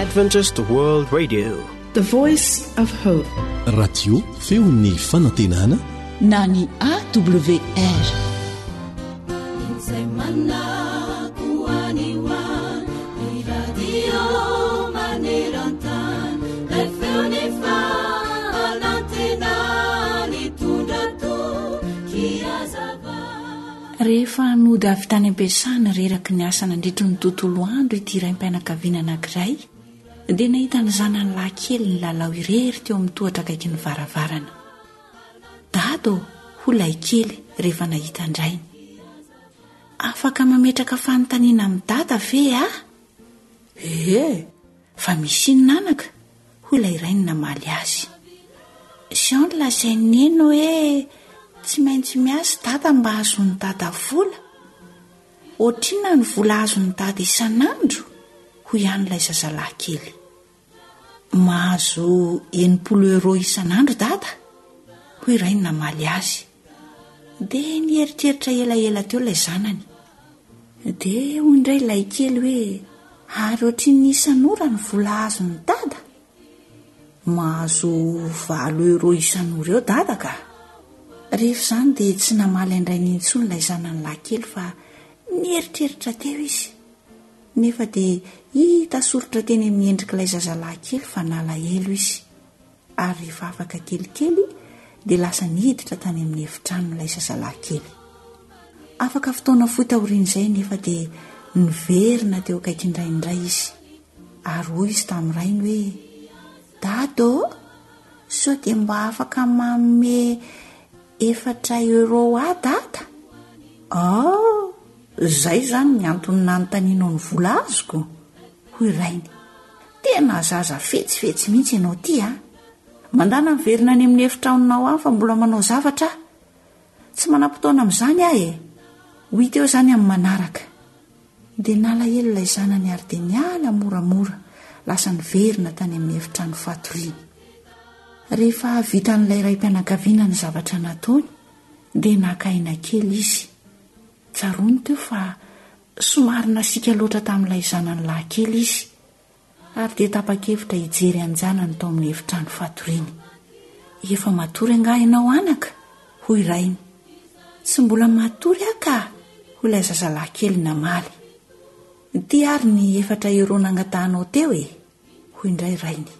Adventist World Radio. The Voice of Hope. Radio feon'ny fanantenana na ny AWR. Izay manako any ho any, ny radio maneran-tany, ilay feon'ny fanantenana nitondra toky hazava. Rehefa nody avy tany am-piasana reraky ny asa nandritry ny tontolo andro ity raim-pianakaviana anankiray dia nahita ny zanany lahy kely nilalao irery teo amin'ny tohatra akaikin'ny varavarana. Dada ô, hoy ilay kely rehefa nahita an-drainy. Afaka mametraka fanontaniana amin'i Dada ve aho? Ee, fa misy inona anaka? hoy ilay rainy namaly azy. Izao no lazain'i Neny hoe tsy maintsy miasa Dada mba hahazoan'i Dada vola. Ohatrinona ny vola azon'i Dada isan'andro? hoy ihany ilay zazalahy kely. Mahazo 60 euros isan'andro Dada, hoy rainy namaly azy. Dia nieritreritra elaela teo ilay zanany. Dia hoy indray ilay kely hoe, ary ohatrinona isan'ora ny vola azon'i Dada? Mahazo valo euros isan'ora eo Dada ka! Rehefa izany dia tsy namaly an-drainy intsony ilay zanany lahy kely fa nieritreritra teo izy. Nefa dia hita soritra teny amin'ny endrik'ilay zazalahy kely fa nalahelo izy. Ary rehefa afaka kelikely dia lasa niditra tany amin'ny efitranon'ilay zazalahy kely. Afaka fotoana fohy taorian'izay anefa dia niverina teo akaikin-drainy indray izy. Ary hoy izy tamin'ny rainy hoe, Dada ô, sao dia mba afaka manome efatra euro ahy dada? Ah! Izay izany ny antony nanontanianao ny vola azoko? hoy rainy. Tena zaza fetsifetsy mihitsy ianao ity a! Mandàna miverina any amin'ny efitranonao any fa mbola manao zavatra aho. Tsy manam-potoana amin'izany aho e! Ho hita eo izany amin'ny manaraka. Dia nalahelo ilay zanany ary dia niala moramora lasa niverina tany amin'ny efitrano fatoriany. Rehefa vitan'ilay raim-pianakaviana ny zavatra nataony dia naka aina kely izy. Tsaroany teo fa somary nasiaka loatra tamin'ilay zanany lahy kely izy ary dia tapa-kevitra hijery an-janany tao amin'ny efitrano fatoriany. Efa matory angaha ianao anaka? hoy rainy. Tsy mbola matory aho ka! hoy ilay zazalahy kely namaly. Ity ary ny efatra euro nangatahanao teo e! hoy indray rainy.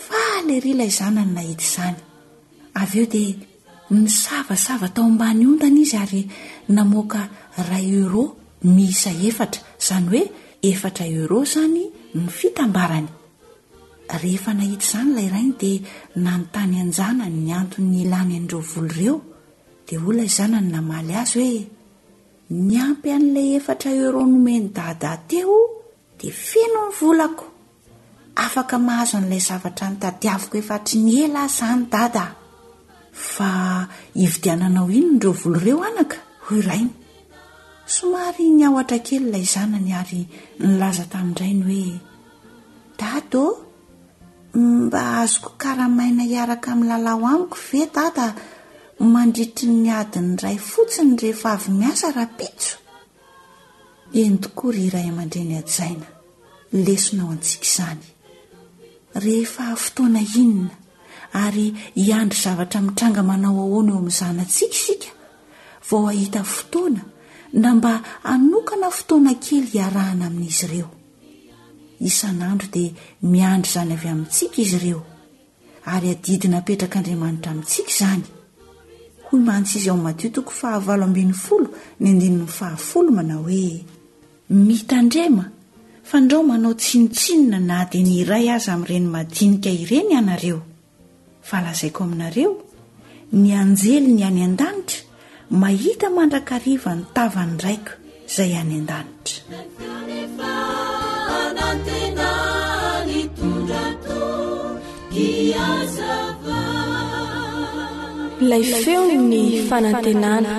Faly ery ilay zanany nahita izany. Avy eo dia nisavasava tao ambany ondana izy ary namoaka iray euro miisa efatra, izany hoe efatra euro izany ny fitambarany. Rehefa nahita izany ilay rainy dia nanontany an-janany ny antony nilany an'ireo vola ireo, dia hoy ilay zanany namaly azy hoe, Niampy an'ilay efatra euro nomen'i Dada teo Dia feno ny volako. Afaka mahazo an'ilay zavatra notadiaviko efa hatry ny ela aho izany Dada a! Fa hividiananao inona ireo vola ireo anaka? hoy rainy. Somary niahotra kely ilay zanany ary nilaza tamin-drainy hoe, Dada ô, mba azoko karamaina hiaraka milalao amiko ve Dada mandritry ny adiny iray fotsiny rehefa avy miasa rahampitso? Eny tokoa ry ray aman-dreny hajaina, lesona ho antsika izany. Rehefa fotoana inona ary hiandry zavatra mitranga manao ahoana eo amin'ny zanatsika isika vao hahita fotoana na mba hanokana fotoana kely hiarahana amin'izy ireo? Isan'andro dia miandry izany avy amintsika izy ireo. ary adidy napetrak'Andriamanitra amintsika izany. Hoy mantsy izy ao Matio toko faha-18 ny andininy fahafolo manao hoe, Mitandrema, fandrao manao tsinontsinona na dia ny iray aza amin'ireny madinika ireny ianareo. Fa lazaiko aminareo, ny anjeliny any an-danitra Mahita mandrakariva ny tavan'ny Raiko izay any an-danitra. Ilay feon'ny fanantenana.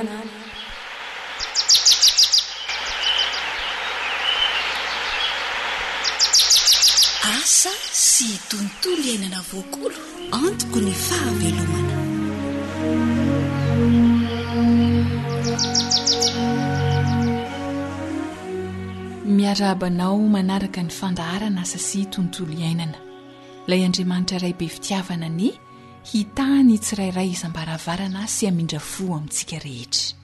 Asa sy tontolo iainana voakolo. Antoko ny fahavelomana. Miarahaba anao manaraka ny fandaharana asa sy tontolo iainana. Ilay Andriamanitra Ray be fitiavana anie hitaha ny tsirairay isam-baravarana sy hamindra fo amintsika rehetra.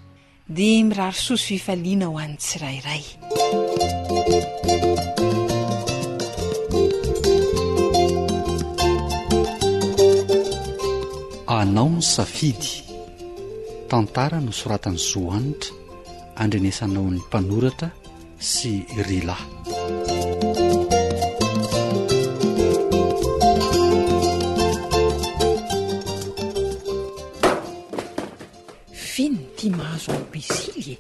Dia mirary soa sy fifaliana ho an'ny tsirairay. Anao ny safidy. Tantara nosoratan'i Zo Hanitra, andrenesanao ny mpanoratra sy Rila. F'inona ity mahazo an'i Besily e?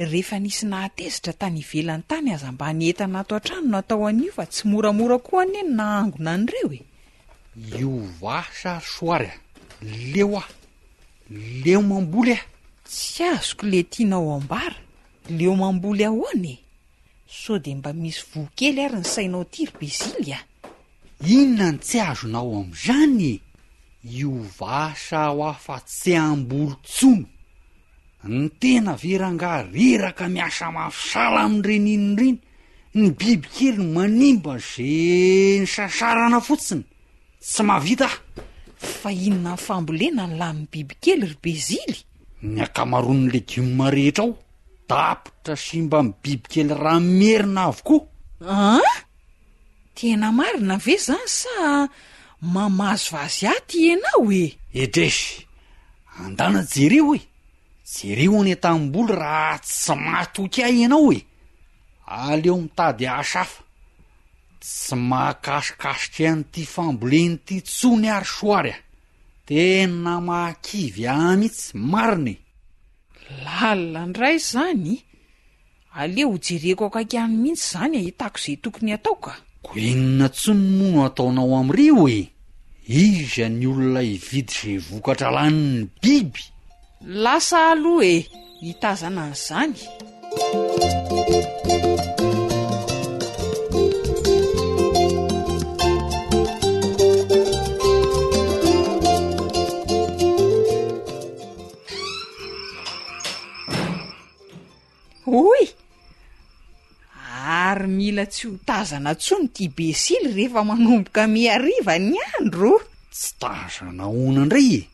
Rehefa nisy nahatezitra tany ivelany tany aza mba ny entana ato an-trano no atao an'io fa tsy moramora koa anie ny nahangona an'ireo e! Io vasa ry soary a! Leo aho! Leo mamboly aho! Tsy azoko le tianao ambara, leo mamboly ahoana e? Sao dia mba misy voa kely ary ny sainao ity ry Bezily a! Inona no tsy azonao amin'izany e? Io vasa hoa fa tsy hamboly tsony. Ny tena ve rangaha reraka miasa mafy sahala amin'ireny inona ireny, ny bibikely manimba ze nisasarana fotsiny. Tsy mahavita aho. Fa inona amin'ny fambolena no lanin'ny bibikely ry Bezily? Ny ankamaroan'ny legioma rehetra ao, tapitra simba amin'ny bibikely ramerina avokoa. An? Tena marina ve zany sa mamazivazy aty ianao e? Edresy, andana jereo e! Jereo any an-tanimboly raha tsy matoky ahy ianao e! Aleo mitady asa hafa. Tsy mahakasikasika an'ity fambolena ity intsony aho ry Soary a! Tena mahakivy ahy mihitsy, marina e! Lalina indray izany! Aleo hojereko akaiky any mihitsy izany ahitako izay tokony hatao ka! Ko inona intsony moa no ataonao amin'ireo e? Iza ny olona hividy izay vokatra lanin'ny biby? Lasa aloha e! Hitazana an'izany. Hoy! Ary mila tsy ho tazana intsony ity Besily rehefa manomboka mihariva ny andro. Tsy tazana ahoana indray e?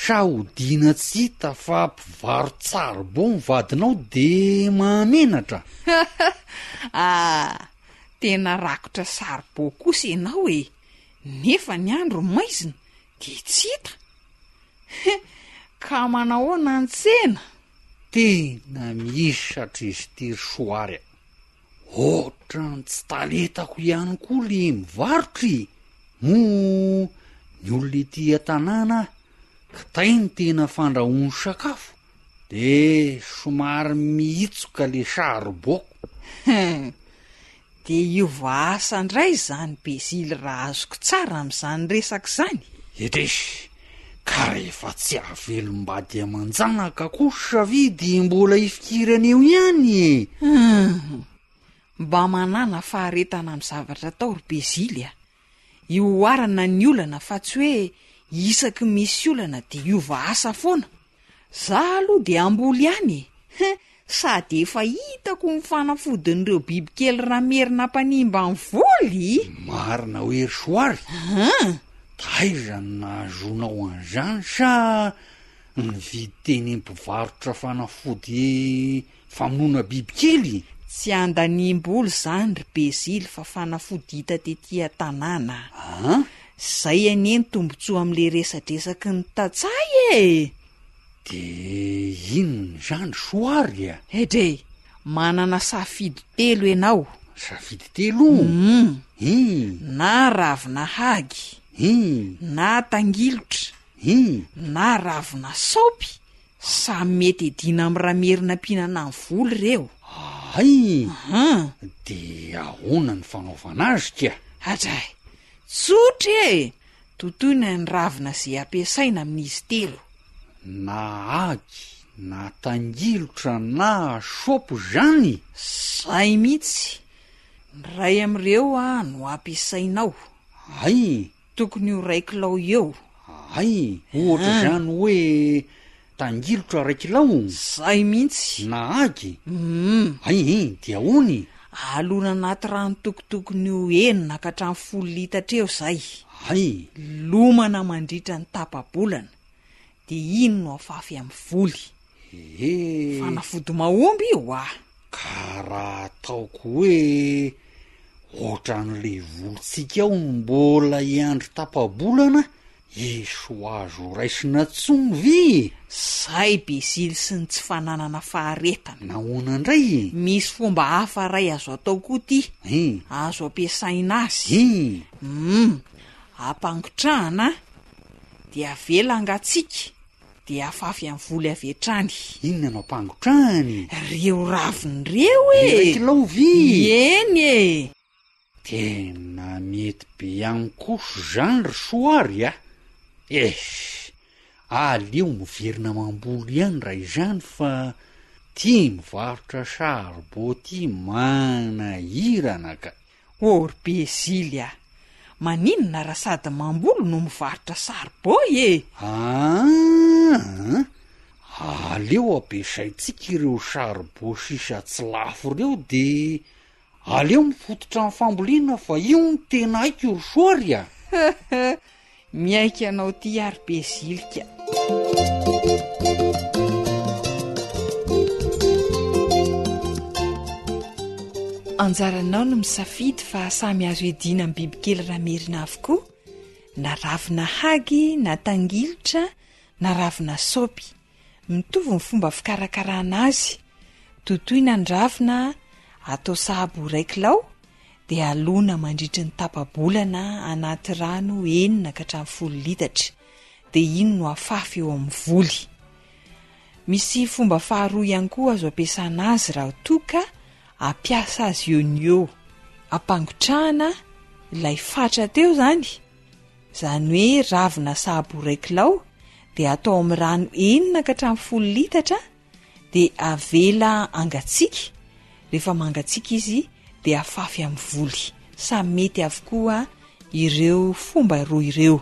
Sa odiana tsy hita fa mpivaro-tsaribao ny vadinao de mahamenatra? Ah, tena rakotra saribao kosa ianao e! Nefa ny andro maizina dia tsy hita. He, ka manahoana ny tsena? Tena mihisatra izy ity ry Soary a! Ohatran'ny tsy talentako ihany koa le mivarotra e! Moa ny olona ety an-tanàna kitay no tena fandrahoany sakafo de somary mihitsoka le saribao. Hum! Dia hiova asa indray izany Bezily raha azoko tsara amin'izany resaka izany? Edresy! Ka rehefa tsy hahavelom-bady aman-janaka kosa ve dia mbola hifikirana eo ihany e? Hum! Mba manàna faharetana amin'ny zavatra atao ry Bezily a! Ihoarana ny olana fa tsy hoe isaky ny misy olana dia hiova asa foana. Za aloha dia hamboly ihany e! He! Sady efa hitako ny fanafodin'ireo bibikely ramerina mpanimba ny voly! Marina hoe ry Soary? An! Taiza no nahazoanao an'izany sa nividy teny mpivarotra fanafody Famonoana bibikely? Tsy andaniam-bola izany ry Bezily fa fanafody hita tety an-tanàna. An? Izay anie ny tombontsoa amin'ilay resadresaky ny tantsaha e! Dia inona izany Soary a? Edrey! Manana safidy telo ianao. Safidy telo? Hum. Hum. Na ravina hagy. Hum. Na tangilotra. Hum. Na ravina saopy. Samy mety hidiana amin'ny ramerina mpihinana ny voly ireo. Hay! Ahan. Dia ahoana ny fanaovana azy ka? Adray! Tsotra e! Totoina ny ravina izay ampiasaina amin'izy telo. Na agy, na tangilotra na sôpy izany? Zay mihitsy! Ny iray amin'ireo no ampiasainao. Hay! Tokony ho iray kilao eo. Hay, ohatra izany hoe tangilotra iray kilao? Zay mihitsy. Na agy? Hum. Hay, dia ahoana e? Alona anaty rano tokotokony ho enina ka hatramin'ny folo litatra eo izay. Hay! Lomana mandritra ny tapa-bolana, dia iny no afafy amin'ny voly. Ehe! Fanafody mahomby io ah! Ka raha ataoko hoe ohatran'ilay volontsika ao no mbola hiandry tapa-bolana, hisy ho azo raisina tsony ve e? Zay bezily sy ny tsy fananana faharetana. Nahoana indray e? Misy fomba hafa iray azo atao koa ity, Hein? azo ampiasaina azy. Hein? Hum, ampangotrahana dia avela hangatsiaka dia afafy amin'ny voly avy hatrany. Inona no ampangotrahana e? Reo raviny reo e! Iray kilao ve? Eny e! Tena mety be ihany kosa izany ry Soary a! Eish! Aleo miverina mamboly ihany raha izany fa ty mivarotra charbon ty manahirana ka! Ô ry Bezily a! Maninona raha sady mamboly no mivarotra saribao e! Aa! Aleo ampiasaintsika ireo saribao sisa tsy lafo ireo de aleo mifototra amin'ny fambolena fa io no tena haiko ry Soary a! Miaiky anao ty ary Bezilika. Anjaranao no misafidy fa samy azo iadiana amin'ny bibikely ramerina avokoa, na ravina hagy na tangilitra na ravina saopy. Mitovy ny fomba fikarakarana azy, totoina ny ravina, atao sahabo ho iray kilao, dia alona mandritry ny tapa-bolana anaty rano enina ka hatramin'ny folo litatra, dia iny no afafy eo amin'ny voly. Misy fomba faharoa ihany koa azo ampiasana azy raha toa ka hampiasa azy eo no eo. Ampangotrahana ilay fatra teo izany, Izany hoe ravina sahabo iray kilao dia atao amin'ny rano enina ka hatramin'ny folo litatra dia avela hangatsiaka, rehefa mangatsiaka izy dia afafy amin'ny voly. Samy mety avokoa ireo fomba roa ireo.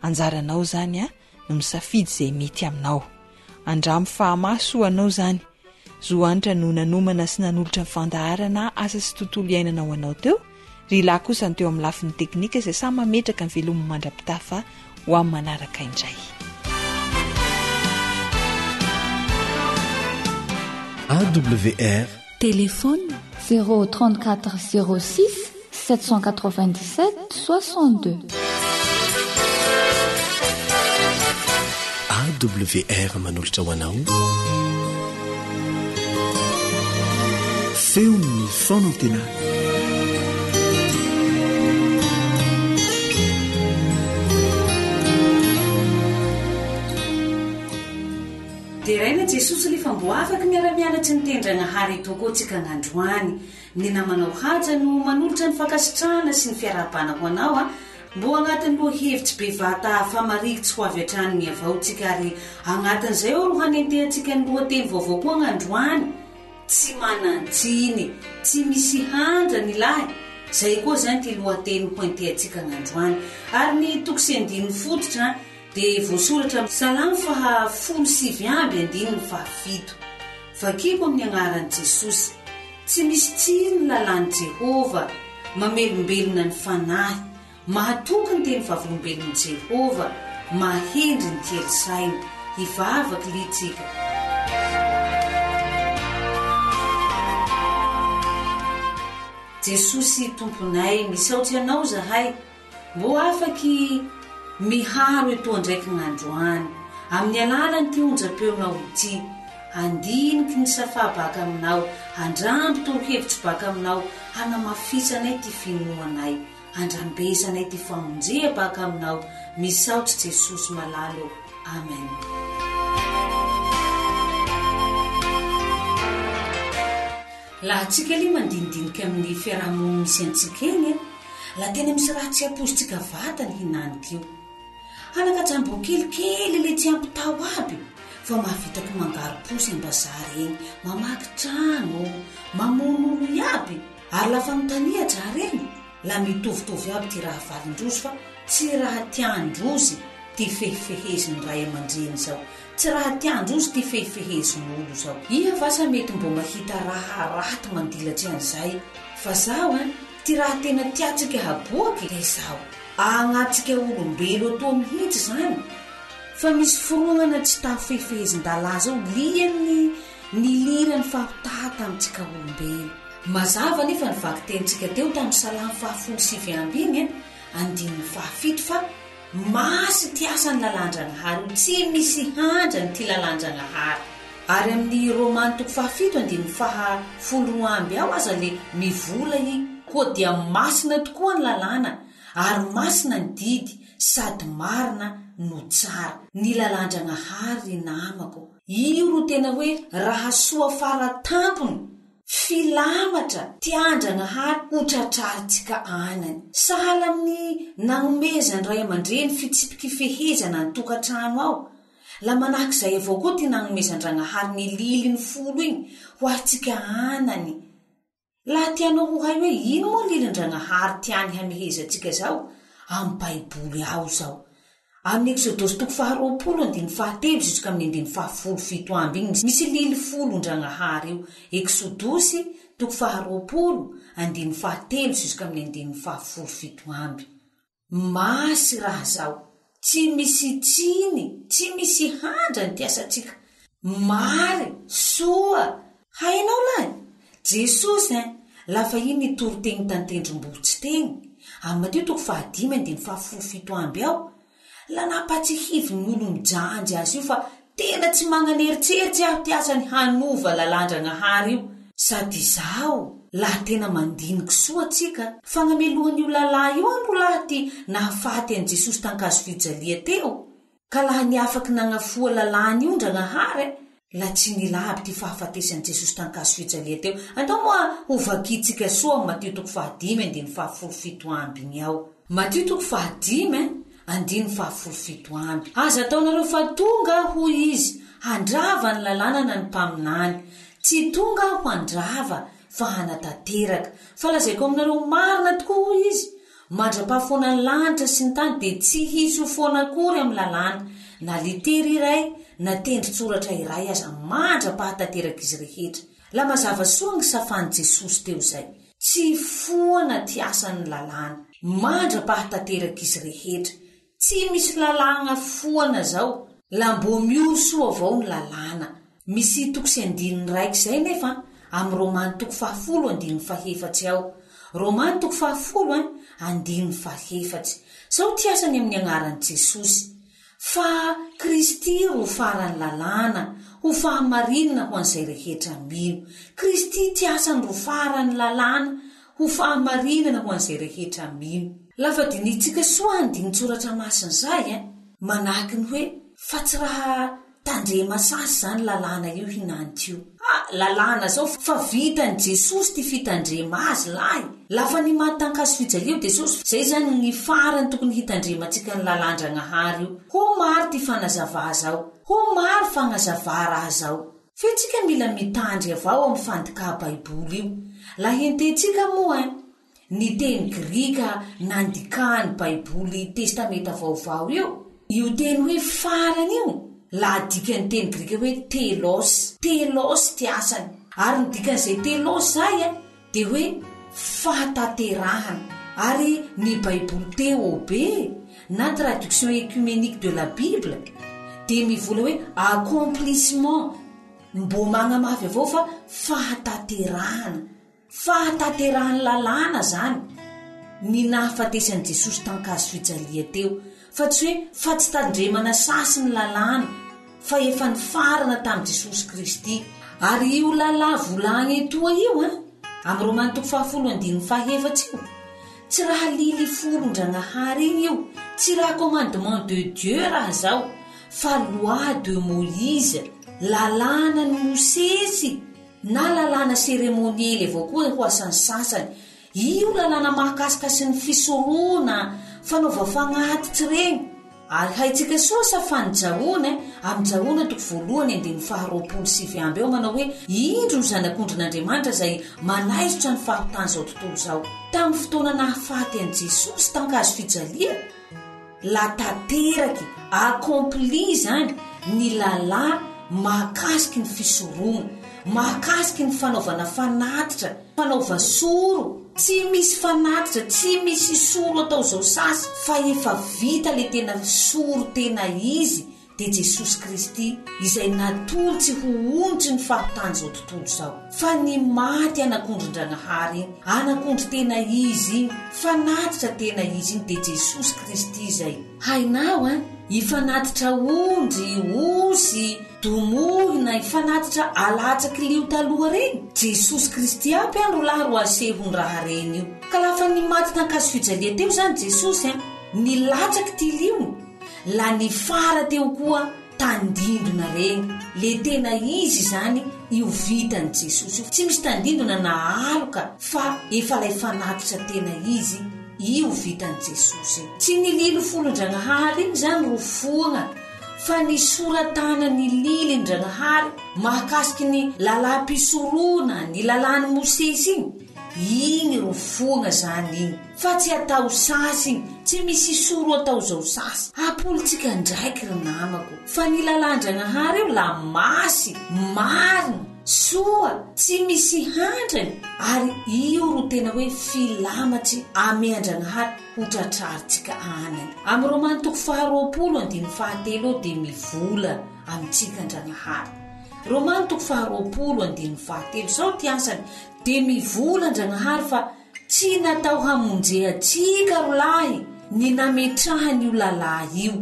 Anjaranao izany no misafidy izay mety aminao. Andramo fa mahasoa anao izany. Zo Hanitra no nanomana sy nanolotra ny fandaharana Asa sy Tontolo Iainana ho anao teo. Ry lahy kosa ny teo amin'ny lafiny teknika izay samy mametraka ny velominy mandra-pitafa ho amin'ny manaraka indray. AWR Téléphone 034 06 797 62. AWR manolotra ho anao Feon'ny fanantenana. Deraina Jesosy le fa mbo afaky miara-mianatry ny Tendragnahary eto koa tsika gn'androany. Ny namanao Haja no manolotra ny fankasitrahana sy ny fiarahabana ho anao a! Mbo agnatin'ny lohahevitsy bevata famariky tsy ho avy hatrany ny avao tsika ary agnatin'izay ao ro hanentehantsika ny lohateny vaovao koa gn'androany. Tsy manan-tsiny, tsy misy handra ny lahy, zay koa zany ty lohateny hoentehantsika gn'androany. Ary ny toko sy andininy fototra dia voasoratra amin'ny Salamo faha 19 andininy faha fito. Vakiko amin'ny agnaran'i Jesosy. Tsy misy tsiny ny lalàn'i Jehovah, mamelombelona ny fanahy, mahatoky ny teny vavolombelon'i Jehovah, mahendry ny kely saina. Hivavaka ly tsika. Jesosy Tomponay, misaotry Anao zahay. Mbô afaky miharo etoa ndraiky gn'androany, amin'ny alalan'ity onjam-peonao ity. Handiniky ny safà baka aminao, handramby torohevitsy baka aminao, hanamafisanay ty finoanay, handrambesanay ty famonjea baka aminao. Misaotry Jesosy malala ô. Amen. Laha tsika anie mandinidinika amin'ny fiaraha-monina misy antsika eny e, la tena misy raha tsy ampoizitsika vatany hinanika io. Hanaka jambon kelikely le tsy ampy tao aby fa mahavitaky mangaro-posy am-bazary eny, mamaky trano, mamono olo iaby, ary la fanontania dra reny, la mitovitovy aby ty raha valin-drozy fa tsy raha tian-drozy ty fehifehezin'ny ray aman-dreny zao. Tsy raha tian-drozy ty fehifehezin'olo zao. Iha vasa mety mbô mahita raha raty mandilatry an'izay. Fa zaho ein, ty raha tena tiatsika haboaky de zao, agnatsika olombelo atoa mihitsy zany fa misy fironana tsy tafefehezin-dalà zao lian'ny nilirany fahotà tamintsika olombelo. Mazava anefa ny vakitenintsika teo tamin'ny salamo fahafolo 19 iny ein, andininy fahafito fa Masy ty asan'ny lalàn-dragnahary io, tsy misy handrany ty lalàn-dragnahary. Ary amin'ny Romany toko fahafito andininy faha 12 ao aza le mivola i, koa dia masina tokoa ny lalàna, ary masina ny didy, sady marina no tsara. Ny lalàn-dragnahary ry namako, io ro tena hoe raha soa fara tampony Filamatra tian-dRagnahary ho tratrarintsika anany. Sahala amin'ny nagnomezan'ny ray aman-dreny fitsipik'ifehezana ny tokantrano ao, la manahak'izay avao koa ty nagnomezan-dRagnahary ny liliny folo igny ho ahintsika anany. Laha tianao ho hay hoe ino moa lilin-dRagnahary tiany hamehezantsika zao, amy Baiboly ao zao. Amin'ny Eksodosy toko faharoapolo andininy fahatelo ziskamin'ny andininy fahafolo 70 iny misy lily folon-dRagnahary io. Eksodosy toko faharoapolo andininy fahatelo ziskamin'ny andininy fahafolo 70. Masy raha zao. Tsy misy tsiny, tsy misy handra ny tiasantsika. Mary, soa, hainao lahy? Jesosy ein, lafa i nitory tegny tan-tendrombohitsy tegny, amy Matio toko fahadimy andininy fahafolo 70 ao, la nampatsihivy ny olo mijanjy azy io fa tena tsy magnan'eritseritsy aho ty asany hanova lalàn-dragnahary io, sady izaho laha tena mandiniky soa tsika, fagnamelohan'io lalà io an ro lahy ty nahafaty an'i Jesosy tan-kazo fijalia teo. Ka laha ny afaky nagnafoha lalàna io Ndragnahary, la tsy nila aby ty fahafatesan'i Jesosy tan-kazo fijalia teo. Andao moa ho vakintsika soa am Matio toko fahadimy andininy fahafolo 70 igny ao. Matio toko fahadimy andininy fahafolo 70. Aza ataonareo fa tonga Aho, hoy Izy, handrava ny lalàna na ny mpaminany. Tsy tonga Aho handrava, fa hanatanteraka. Fa lazaiko aminareo marina tokoa, hoy Izy, Mandra-pahafoana ny lanitra sy ny tany dia tsy hisy ho foana akory amin'ny lalàna, na litera iray na tendron-tsoratra iray aza mandra-pahatanterak'izy rehetra. La mazava soa ny safan'i Jesosy teo izay. Tsy foana ty asan'ny lalàna. Mandra-pahatanterak'izy rehetra. Tsy misy lalàgna foana zao. La mbô miory soa avao ny lalàna. Misy toko sy andininy raiky zay nefa amy Romany toko fahafolo andininy fahefatsy ao. Romany toko fahafolo ein andininy fahefatsy. Sao ty asany amin'ny agnaran'i Jesosy. Fa Kristy ro faran'ny lalàna ho fahamarinana ho an'izay rehetra mino. Kristy ty asany ro faran'ny lalàna ho fahamarinana ho an'izay rehetra mino. Lafa dinihintsika soa andinin-tsoratra masina izay ein, manahaky ny hoe fa tsy raha tandrema sasy izany lalàna io hinaniko io. Ah, lalàna zao fa vitan'i Jesosy ty fitandrema azy lahy. Lafa nimaty tan-kazo fijalia io Jesosy, zay zany ny farany tokony hitandremantsika ny lalàn-dragnahary io. Ho maro ty fanazava zao. Ho maro fagnazava raha zao. Fe tsika mila mitandry avao am fandikà baiboly io. La hententsika moa ein, ny teny grika nandikà ny baiboly testameta vaovao io, io teny hoe farany io, la adikan'ny teny grika hoe telos, telos ty asany. Ary ny dikan'izay telos zay ein, dia hoe fahatanterahana. Ary ny Baiboly TOB na Traduction Œcuménique de la Bible dia mivola hoe accomplissement, mbô magnamafy avao fa fahatanterahana. Fahatanterahan'ny lalàna izany ny nahafatesan'i Jesosy tan-kazo fijalia teo. Fa tsy hoe fa tsy tandremana sasy ny lalàna fa efa nifarana tamin'i Jesosy Kristy. Ary io lalà volagny etoa io an, amin'ny Romany toko fahafolo andininy fahefatsy io, tsy raha lily folon-dragnahary igny io, tsy raha commandement de Dieu raha zao, fa loi de Moïse, lalànan'i Mosesy, na lalàna seremoniely avao koa ho asan'ny sasany, Io lalàna mahakasikasy ny fisorona, fanaova fagnatitsy regny. Ary haintsika soa sa fa ny Jaona, amin'ny Jaona toko voalohany andininy faha 29 eo manao hoe, Indro ny Zanak'ondrin'Andriamanitra izay manaisotra ny fahotan'izao tontolo izao. Tamin'ny fotoana nahafaty an'i Jesosy tan-kazo fijaliana, La tanteraky, accompli, izany ny lalà mahakasiky ny fisorogna. mahakasiky ny fanaovana fanatitra, fanaova soro, tsy misy fanatitra, tsy misy soro atao zao sasy fa efa vita le tena soro tena izy dia Jesosy Kristy izay natolotsy ho onitry ny fahotan'izao tontolo izao. Fa ny maty anak'ondrin-dRagnahary iny, anak'ondry tena izy iny, fanatitra tena izy iny dia Jesosy Kristy izay. Hainao an! Hifanatitra ondry, osy, domohina, hifanatitra alatsaky lio taloha regny, Jesosy Kristy aby an rolahy ro asehony raha regny io. Ka lafa nimaty tankazo fijalia teo zany Jesosy an, nilatsaky ty liony, la nifara teo koa tandindona regny, le tena izy zany io vitan'i Jesosy io, tsy misy tandindona na aloka fa efa lay fanatitra tena izy io vitan'i Jesosy io. Tsy ny lily folon-dragnahary igny zany ro foagna fa ny sora-tanan'ny lilin-dragnahary mahakasiky ny lalam-pisorona, ny lalàn'i Mosesy igny, igny ro foagna zany igny. Fa tsy atao sasy igny, tsy misy soro atao zao sasy. Apolitsika ndraiky ry namako, fa ny lalàn-dragnahary io la masy, marina, soa, tsy misy handrany, ary io ro tena hoe filamatry amean-dragnahary ho tratrarintsika anany. Amy Romany toko faha 20 andininy fahatelo eo dia mivola amintsika Andragnahary. Romany toko faha 20 andininy fahatelo, zao ty asany, dia mivola Andragnahary fa Tsy natao hamonje antsika ry lahy ny nametrahany io lalà io.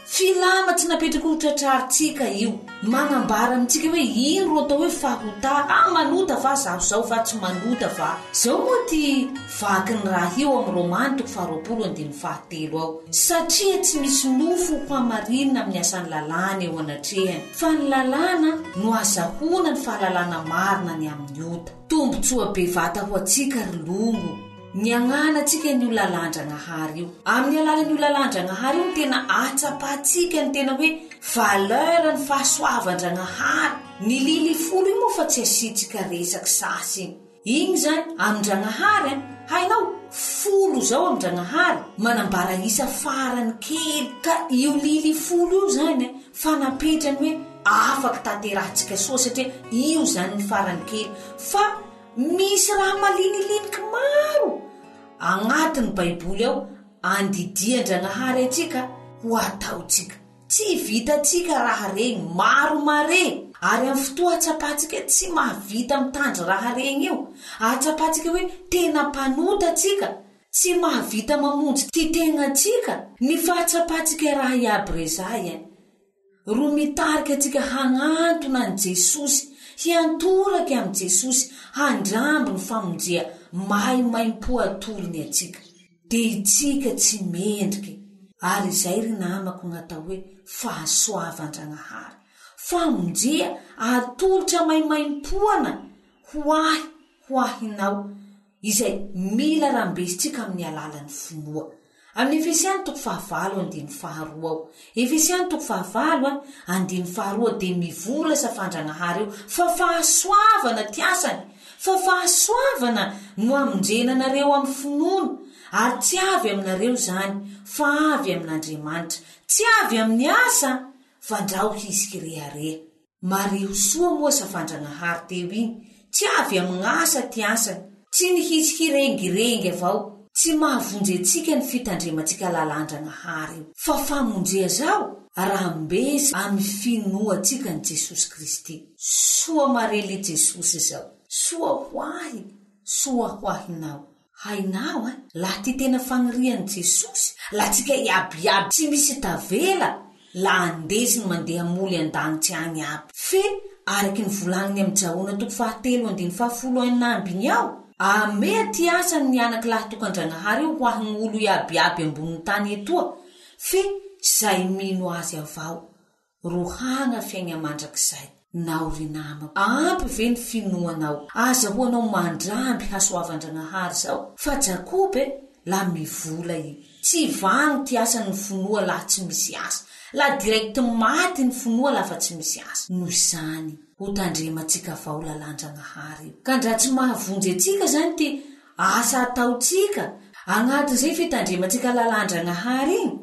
Filama tsy napetraky ho tratrarintsika io. Manambara amintsika hoe ino ro atao hoe fahotà. Ah manota va zaho zao va tsy manota va? Zao moa ty vakin'ny raha io amin'ny Romany toko faharoapolo andininy fahatelo ao. Satria tsy misy nofo ho hamarinina amin'ny asan'ny lalàna eo anatrehany, fa ny lalàna no azahoana ny fahalalana marina ny amin'ny ota. Tombontsoa bevata ho antsika ry longo ny agnanantsika an'io lalàn-dragnahary io. Amin'ny alalan'io lalàn-dragnahary io no tena ahatsapantsika ny tena hoe valeur ny fahasoavan-dragnahary. Ny lily folo io moa fa tsy asiantsika resaky sasy igny. Igny zany amin-dragnahary an, hainao? Folo zao amin-dragnahary manambara isa farany kely. Ka io lily folo io zany an, Fa napetrany hoe afaky tanterahantsika soa satria io izany ny farany kely fa misy raha maliniliniky maro agnatin'ny baiboly ao andidian-dragnahary antsika ho ataontsika. Tsy vitantsika raha regny, maro mare, ary amin'ny fotoa ahatsapantsika tsy mahavita mitandry raha regny io, ahatsapantsika hoe tena mpanota antsika, Tsy mahavita mamonjy ty tegnantsika ny fahatsapantsika raha iaby rezay eh. Ro mitarika antsika hagnantona an'i Jesosy, hiantoraky amin'i Jesosy, handramby ny famonjea maimaimpoa atolony antsika. Dia itsika tsy mendriky, ary izay ry namako gn'atao hoe fahasoavan-dragnahary. Famonjea atolotra maimaimpoana ho ahy, ho ahinao. izay mila rambesintsika amin'ny alalan'ny finoa. Amin'ny Efesiana toko fahavalo andininy faharoa ao. Efesiana toko fahavalo a, andininy faharoa dia mivola safandragnahary eo fa fahasoavana ty asany, fa fahasoavana no amonjena anareo amin'ny finoana, ary tsy avy aminareo izany, fa avy amin'Andriamanitra, tsy avy amin'ny asa, fa ndrao hisy hirehareha. Mariho soa moa safandragnahary teo igny, tsy avy amign'asa ty asany, tsy ny hisy hirengirengy avao, tsy mahavonjy antsika ny fitandremantsika lalàndragnahary io, fa famonjea zao raha mbesy amy finoantsika an'i Jesosy Kristy. Soa mare le Jesosy zao, soa ho ahy, soa ho ahinao. Hainao ein, laha ty tena fagnirian'i Jesosy, laha tsika iaby iaby tsy misy tavela, laha andesiny mandeha moly an-dagnitsy agny aby. Fe araky ny volagniny amy Jaona toko fahatelo andiny fahafolo enina ambiny ao, amea ty asany ny anaky lahy tokan-dragnahary io ho ahy gn'olo iaby iaby ambonin'ny tany etoa, fe zay mino azy avao. Rohagna fiaigna mandrakizay. Nao ry namako, ampy ve ny finoanao azahoanao mandramby hasoavan-dragnahary zao? Fa Jakoba e, la mivola i. Tsy vagno ty asany ny finoa laha tsy misy asa. La direct maty ny finoa lafa tsy misy asa. Noho izany, ho tandremantsika avao lalàn-dragnahary io. Ka ndra tsy mahavonjy antsika zany ty asa ataontsika, agnatin'izay fitandremantsika lalàn-dragnahary igny,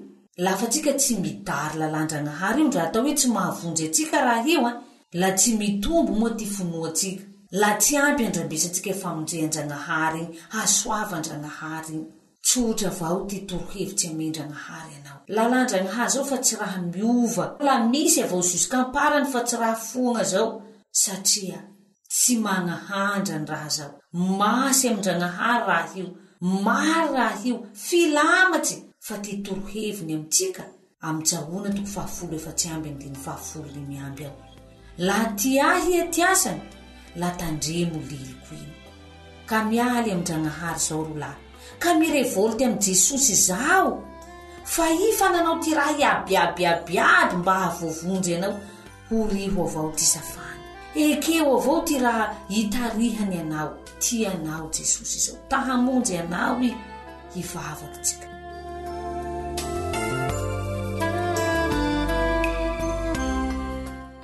Lafa tsika tsy midary lalàn-dragnahary io ndra atao hoe tsy mahavonjy antsika raha io an! La tsy mitombo moa ty finoantsika, la tsy ampy andrabesantsika famonjean-Dragnahary igny, hasoavan-Dragnahary igny. Tsotra avao ty torohevitsy amen-Dragnahary anao. Lalàn-Dragnahary zao fa tsy raha miova, la misy avao jusqu'amparany fa tsy raha foagna zao, satria tsy magnahandra ny raha zao. Masy amin-Dragnahary raha io, mary raha io, filamatsy fa ty toroheviny amintsika Amin'ny Jaona toko fahafolo efatsy amby andininy fahafolo limy amby ao. Laha tia ahy iha ty asany, laha tandremo liliko iny. Ka mialy amin-dragnahary zao ro lahy, ka mirevolte amy Jesosy zao, fa i fa nanao ty raha iaby iaby iaby iaby mba hahavoavonjy anao, Horiho avao ty safany. Ekeo avao ty raha itarihany anao. Tia anao Jesosy izao. Ta hamonjy anao i. Hivavaka tsika.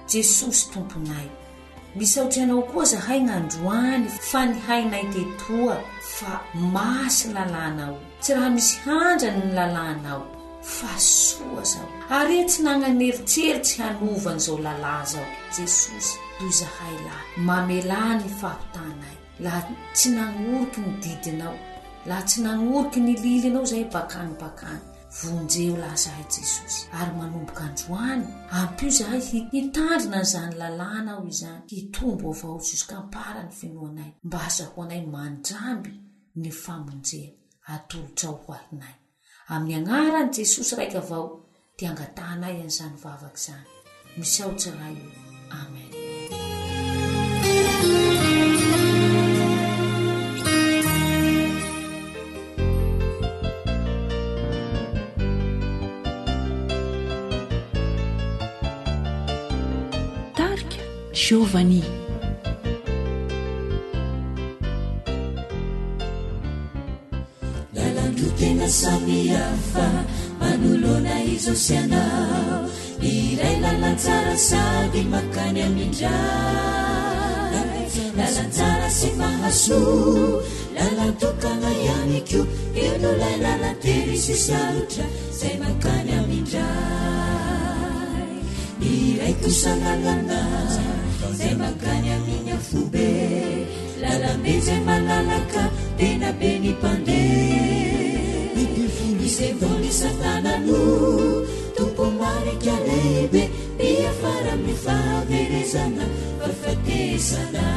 Jesosy Tomponay, misaotry Anao koa zahay gn'androany fa nihainay tetoa fa masy lalànao. Tsy raha misy handrany ny lalànao. Fa soa zao. Are tsy nagnan'eritseritsy hanova an'izao lalà zao. Jesosy, toy zahay lahy, mamelà ny fahotanay. Laha tsy nagnoriky ny didinao, laha tsy nagnoriky ny lilinao zahay bakagny bakagny. Vonjeo laha zahay Jesosy. Ary manomboka androany, ampio zahay hitandrina an'izany lalànao izany, hitombo avao jusqu'am-parany finoanay, mba hazahoanay mandramby ny famonjea atolotrao ho ahinay. Amin'ny agnaran'i Jesosy raika avao ty angatahanay an'izany vavaka izany. Misaotra Ray o. Amen. Tarika Giovanni. Lalan-droa tena samihafa manoloana izao sy anao Ny iray lalan-tsara sady makany amin-dRay Lalan-tsara sy mahasoa, lalan-tokana ihany koa Eo no ilay lalan-tery sy sarotra izay mankany amin-dRay Ny iray kosa lalana izay mankany amin'ny afobe Lalambe izay malalaka, tena be ny mpandeha. Ny devoly satana no tompo marika lehibe, miafara amin'ny fahaverezana, fahafatesana.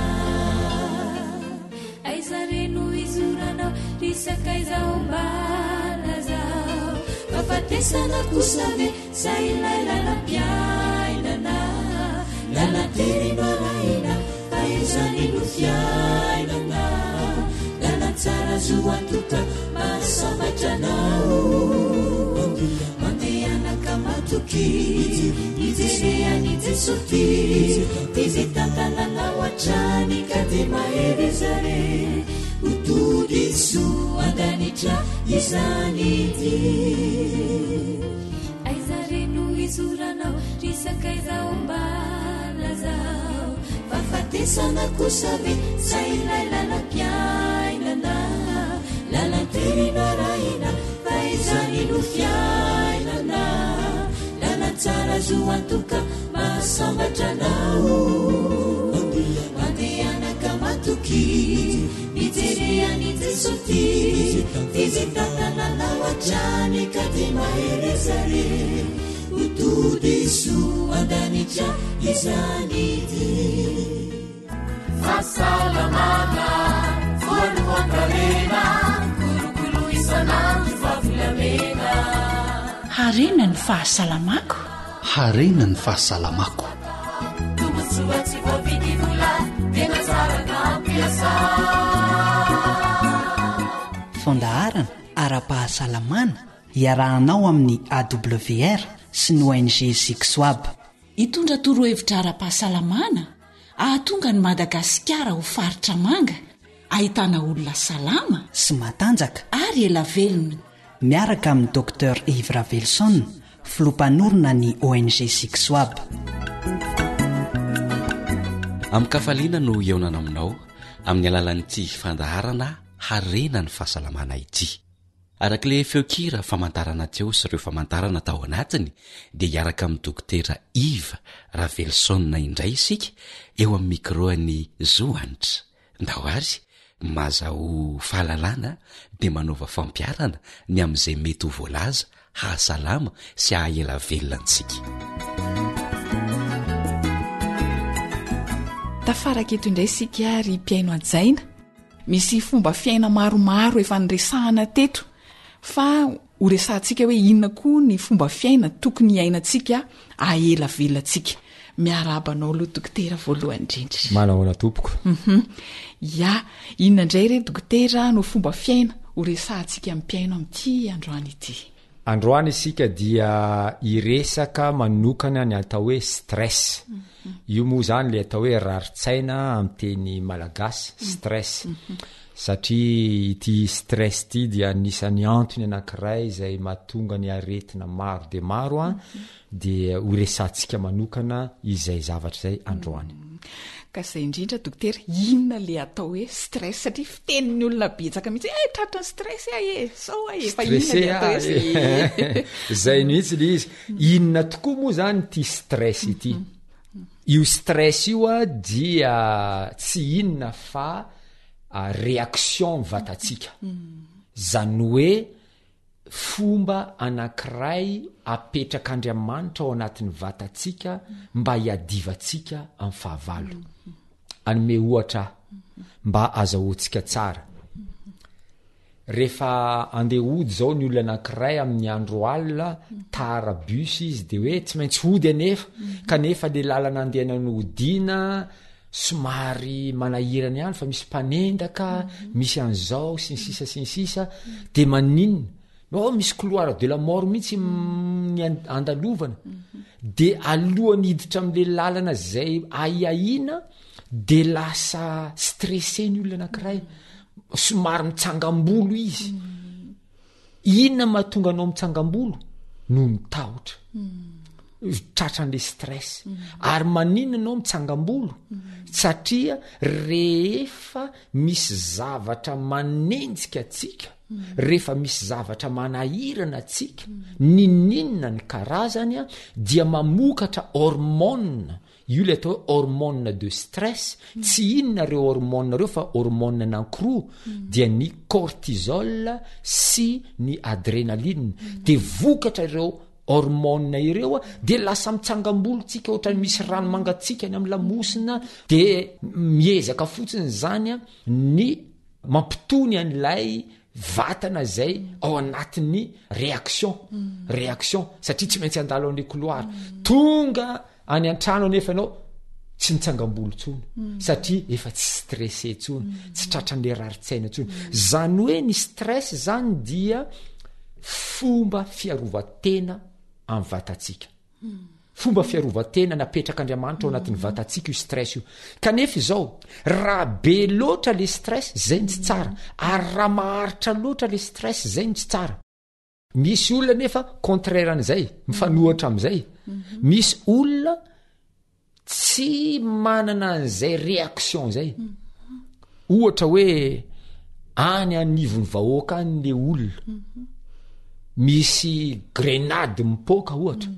Aiza re no izoranao, ry sakaiza homba lazao. Fahafatesana kosa ve sa ilay lalam-piainana? Lalan-tery no arahina fa izany no fiainana. Lalan-tsara zo antoka mahasambatra anao. Mandehana ka matokia, mijere an'i Jesoa tia. Izy hitantana anao hatrany ka dia mahereza re. Ho tody soa an-danitra izany dia. Aiza re no izoranao ry sakaiza o mba lazao. Fahafatesana kosa ve sa ilay lalam-piainana. Lalan-tery no arahina fa izany no fiainana. Lalan-tsara zo antoka mahasambatra anao. Mandehana ka matokia, mijere an'i Jesoa tia. Izy hitantana anao hatrany ka dia mahereza re. Ho tody soa an-danitra izany dia. Fahasalamana voalohan-karena, kolokolo isan'andro fa volamena. Harena ny fahasalamako. Harena ny fahasalamako. Tombontsoa tsy voavidy vola, tena tsara ka ampiasa. Fandaharana ara-pahasalamana iarahanao amin'ny AWR sy ny ONG Zixoab. Hitondra torohevitra ara-pahasalamana hahatonga an'i Madagasikara ho faritra manga, ahitana olona salama sy matanjaka ary ela velona. Miaraka amin'i Docteur Yves Raveloson, filoha mpanorina ny ONG Zixoab. Amin-kafaliana no hihaonana aminao amin'ny alalan'ity fandaharana Harena ny fahasalamana ity. Araka ilay feon-kira famantarana teo sy ireo famantarana tao anatiny dia hiaraka amin'i Dokotera Yves Raveloson indray isika eo amin'ny micro an'i Zo Hanitra. Ndao ary mazahoa fahalalana dia manaova fampiharana ny amin'izay mety ho voalaza hahasalama sy hahaela velona antsika. Tafaraka eto indray isika ry mpihaino hajaina. Misy fomba fiaina maromaro efa niresahana teto fa ho resahantsika hoe inona koa ny fomba fiaina tokony hiainantsika haela velona antsika. Miarahaba anao aloha dokotera voalohany indrindra. Manahoana tompoko. Mhm. Ya, inona indray re dokotera no fomba fiaina ho resahantsika amin'ny mpihaino amin'ity androany ity? Androany isika dia hiresaka manokana ny atao hoe stress. Io moa izany ilay atao hoe rarin-tsaina amin'ny teny malagasy, stress. Satria ity stress ity dia anisan'ny antony anankiray izay mahatonga ny aretina maro dia maro an, dia ho resahantsika manokana izay zavatra izay androany. Ka izay indrindra dokotera, inona le atao hoe stress satria fitenin'ny olona betsaka mihitsy hoe eh tratran'ny stress aho e, zao aho e, fa inona le atao hoe stress? Zay mihitsy le izy. Inona tokoa moa zany ity stress ity? Io stress io a dia tsy inona fa réaction vatantsika. Zany hoe Fomba anankiray apetrak'Andriamanitra ao anatin'ny vatantsika mba hiadivantsika amin'ny fahavalo. Hanome ohatra aho mba azahoantsika tsara. Rehefa andeha hody izao ny olona anankiray amin'ny andro alina, tara bus izy de hoe tsy maintsy hody anefa, kanefa le lalana andehanany hodiana somary manahirana ihany fa misy mpanendaka, misy an'izao sy ny sisa sy ny sisa, de maninona? Oh, misy couloir de la mort mihitsy ny andalovana. De alohan'ny hiditra am'le lalana zay ahiahiana de lasa stressé ny olona anankiray, somary mitsangam-bolo izy. Inona mahatonga anao mitsangam-bolo? Noho ny tahotra. Tratran'le stress. Ary maninona anao mitsangam-bolo? Satria rehefa misy zavatra manenjika antsika, rehefa misy zavatra manahirana antsika, ninoninona ny karazany, dia mamokatra hormone Io ilay atao hoe hormone de stress, tsy inona ireo hormone ireo fa hormone anankiroa dia ny cortisol sy ny adrénaline. Dia vokatra ireo hormone ireo dia lasa mitsangam-bolo tsika ohatran'ny misy rano mangatsiaka any amin'ny lamosina, dia miezaka fotsiny izany ny mampitony an'ilay vatana izay ao anatin'ny réaction, réaction satria tsy maintsy handalo an'ilay couloir. Tonga Any an-trano anefa ianao tsy nitsangam-bolo intsony satria efa tsy stressé intsony, tsy tratran'le rarin-tsaina intsony. Zany hoe ny stress zany dia fomba fiarovan-tena amin'ny vatantsika. Fomba fiarovan-tena napetrak'Andriamanitra ao anatin'ny vatantsika io stress io. Kanefa izao, raha be loatra le stress, zay no tsy tsara. Ary raha maharitra loatra le stress, zay no tsy tsara. Misy olona nefa contraire an'izay, mifanohatra amin'izay. Misy olona tsy manana an'izay réaction zay. Ohatra hoe any anivon'ny vahoaka any le olona. Misy grenade mipoaka ohatra.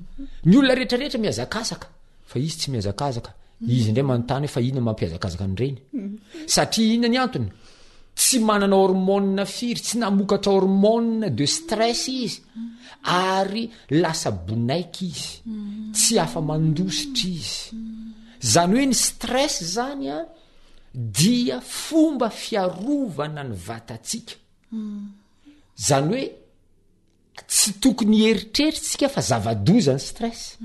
Ny olona rehetrarehetra mihazakazaka fa izy tsy mihazakazaka. Izy indray manontany hoe fa inona mampihazakazaka an'ireny? Satria inona ny antony? Tsy manana hormone firy, tsy namokatra hormone de stress izy ary lasa bonaika izy, tsy afa-mandositra izy. Zany hoe ny stress zany a dia fomba fiarovana ny vatantsika. Zany hoe Tsy tokony hieritreritsika fa zava-doza ny stress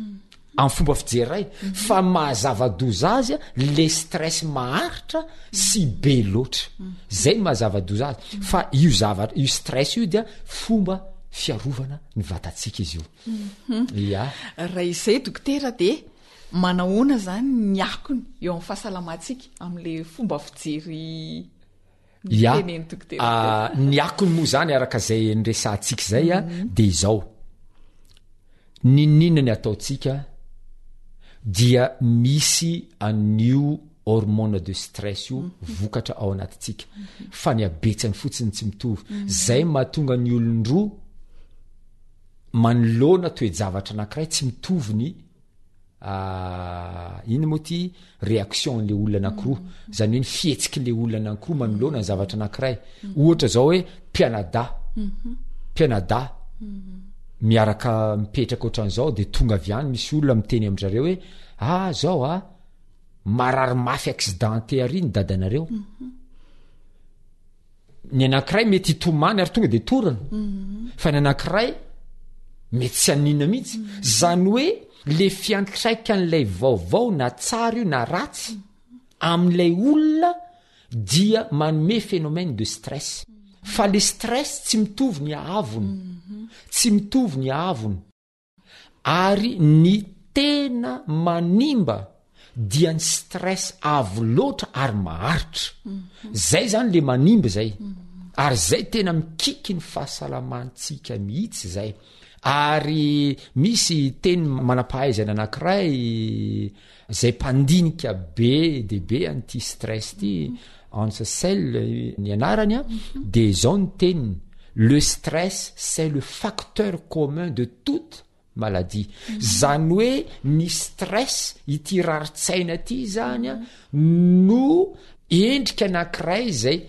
amin'ny fomba fijery iray fa maha zava-doza azy le stress maharitra sy be loatra zay no maha zava-doza azy fa io zavatra io stress io dia fomba fiarovana ny vatantsika izy io mhm. ya raha izay dokotera de manahoana zany ny akony eo amin'ny fahasalamantsika am'le fomba fijery Ya, ny akony moa zany araka izay niresahantsika izay a, mhm. de izao, ninoninona ny ataontsika dia misy an'io. hormone de stress io vokatra ao anatintsika fa ny habetsany fotsiny tsy mitovy. Zay mahatonga ny olon-droa manoloana toe-javatra anankiray tsy mitovy ny Inona moa ty réaction an'le olona anankiroa, zany hoe ny fihetsik'le olona anankiroa manoloana ny zavatra anankiray. Ohatra zao hoe mpianadahy, mpianadahy miaraka mipetraka ohatran'izao de tonga avy any misy olona miteny amin-dry zareo hoe ah zao a, marary mafy accidenté ary ny dadanareo. Ny anankiray mety hitomany ary tonga de torana, fa ny anankiray mety tsy haninona mihitsy. Zany hoe le fiantraikan'ilay vaovao na tsara io na ratsy amin'ilay olona dia manome phénomène de stress. Fa le stress tsy mitovy ny haavony, tsy mitovy ny haavony. Ary ny tena manimba dia ny stress avo loatra ary maharitra. Zay zany le manimba zay. Ary zay tena mikiky ny fahasalamantsika mihitsy zay. Ary misy teny manam-pahaizana anankiray zay mpandinika be de be an'ity stress ty, Hans Sell ny anarany a, de zao ny teniny, le stress c'est le facteur commun de toute maladie. Zany hoe ny stress, ity rarin-tsaina ty zany a, no endrika anankiray zay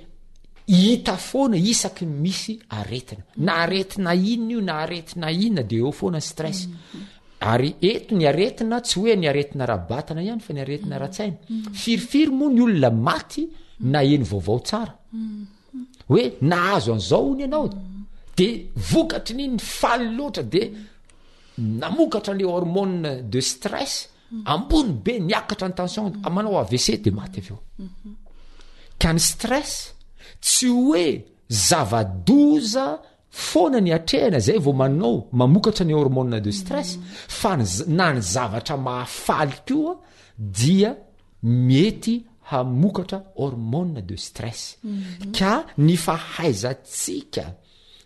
hita foana isaky ny misy aretina. Na aretina inona io na aretina inona de eo foana ny stress. Ary eto ny aretina tsy hoe ny aretina ara-batana ihany fa ny aretina ara-tsaina. Firifiry moa ny olona maty naheno vaovao tsara. Hoe nahazo an'izao hono ianao de vokatry ny iny faly loatra de namokatra le hormone de stress ambony be niakatra ny tension manao AVC de maty avy eo. Ka ny stress tsy hoe zava-doza foana ny atrehana zay vao manao mamokatra ny hormone de stress fa ny na ny zavatra mahafaly koa dia mety hamokatra hormone de stress ka ny fahaizantsika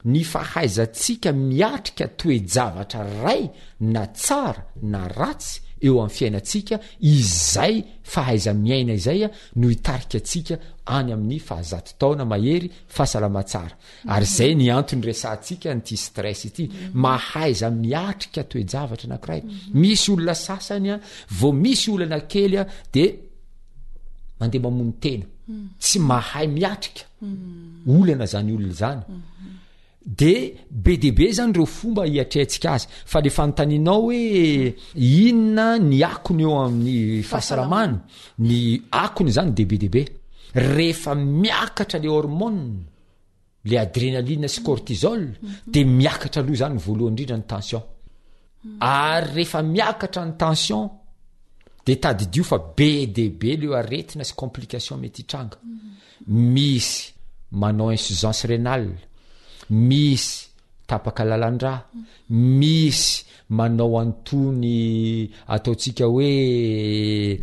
ny fahaizantsika miatrika toe-javatra ray na tsara na ratsy eo amin'ny fiainantsika izay fahaiza-miaina izay no hitarika antsika any amin'ny fahazato taona mahery fahasalama tsara Ary zay ny antony resahantsika an'ity stress ity. Mahaiza miatrika toe-javatra anankiray. Misy olona sasany a, vao misy olana kely a, de mandeha mamono tena. Tsy mahay miatrika olana zany olona zany. De be dia be zany ireo fomba hiatrehantsika azy. Fa le fanontanianao hoe inona ny akony eo amin'ny fahasalamana, ny akony zany de be dia be. Rehefa miakatra le hormone, le adrénaline sy cortisol, de miakatra aloha zany voalohany indrindra ny tension. Ary rehefa miakatra ny tension, de tadidio fa be dia be leo aretina sy complication mety hitranga. Misy manao insuffisance rénale, misy tapaka lalan-drà, misy manao an'itony ataontsika hoe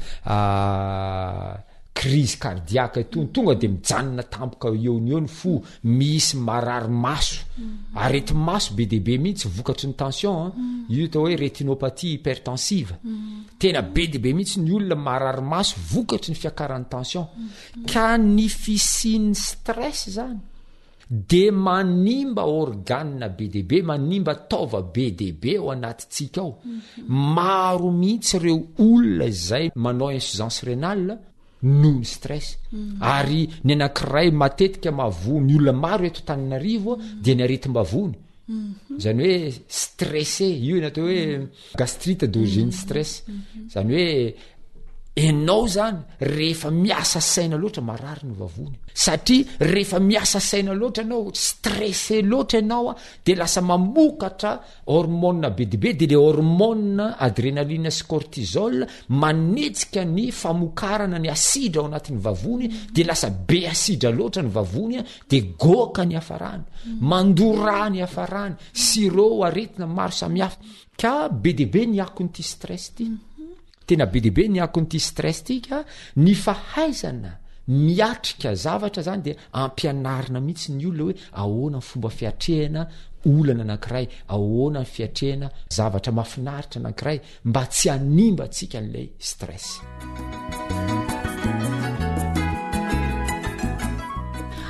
crise cardiaque itony, tonga de mijanona tampoka eo no eo ny fo, misy marary maso, areti-maso be dia be mihitsy vokatry ny tension an, io atao hoe rétinopathie hypertensive, tena be dia be mihitsy ny olona marary maso vokatry ny fiakaran'ny tension, ka ny fisian'ny stress zany de manimba organe be dia be, manimba taova be dia be ao anatintsika ao. Maro mihitsy ireo olona izay manao insuffisance rénale noho ny stress. Ary ny anankiray matetika mahavoa ny olona maro eto Antananarivo dia ny aretim-bavony. Zany hoe stressé, io ny atao hoe gastrite d'origine stress. Zany hoe enao zany rehefa miasa saina loatra marary ny vavony. Satria rehefa miasa saina loatra ianao, stressé loatra ianao a, de lasa mamokatra hormone be dia be, de le hormone adrénaline sy cortisol manetsika ny famokarana ny asidra ao anatin'ny vavony, de lasa be asidra loatra ny vavony a, de goaka ny hafarany, mandoa rà ny hafarany, sy ireo aretina maro samihafa. Ka be dia be ny akon'ity stress ity. Tena be dia be ny akon'ity stress ity ka ny fahaizana miatrika zavatra zany dia ampianarina mihitsy ny olona hoe ahoana ny fomba fiatrehana olana anankiray, ahoana ny fiatrehana zavatra mahafinaritra anankiray mba tsy hanimba antsika an'ilay stress.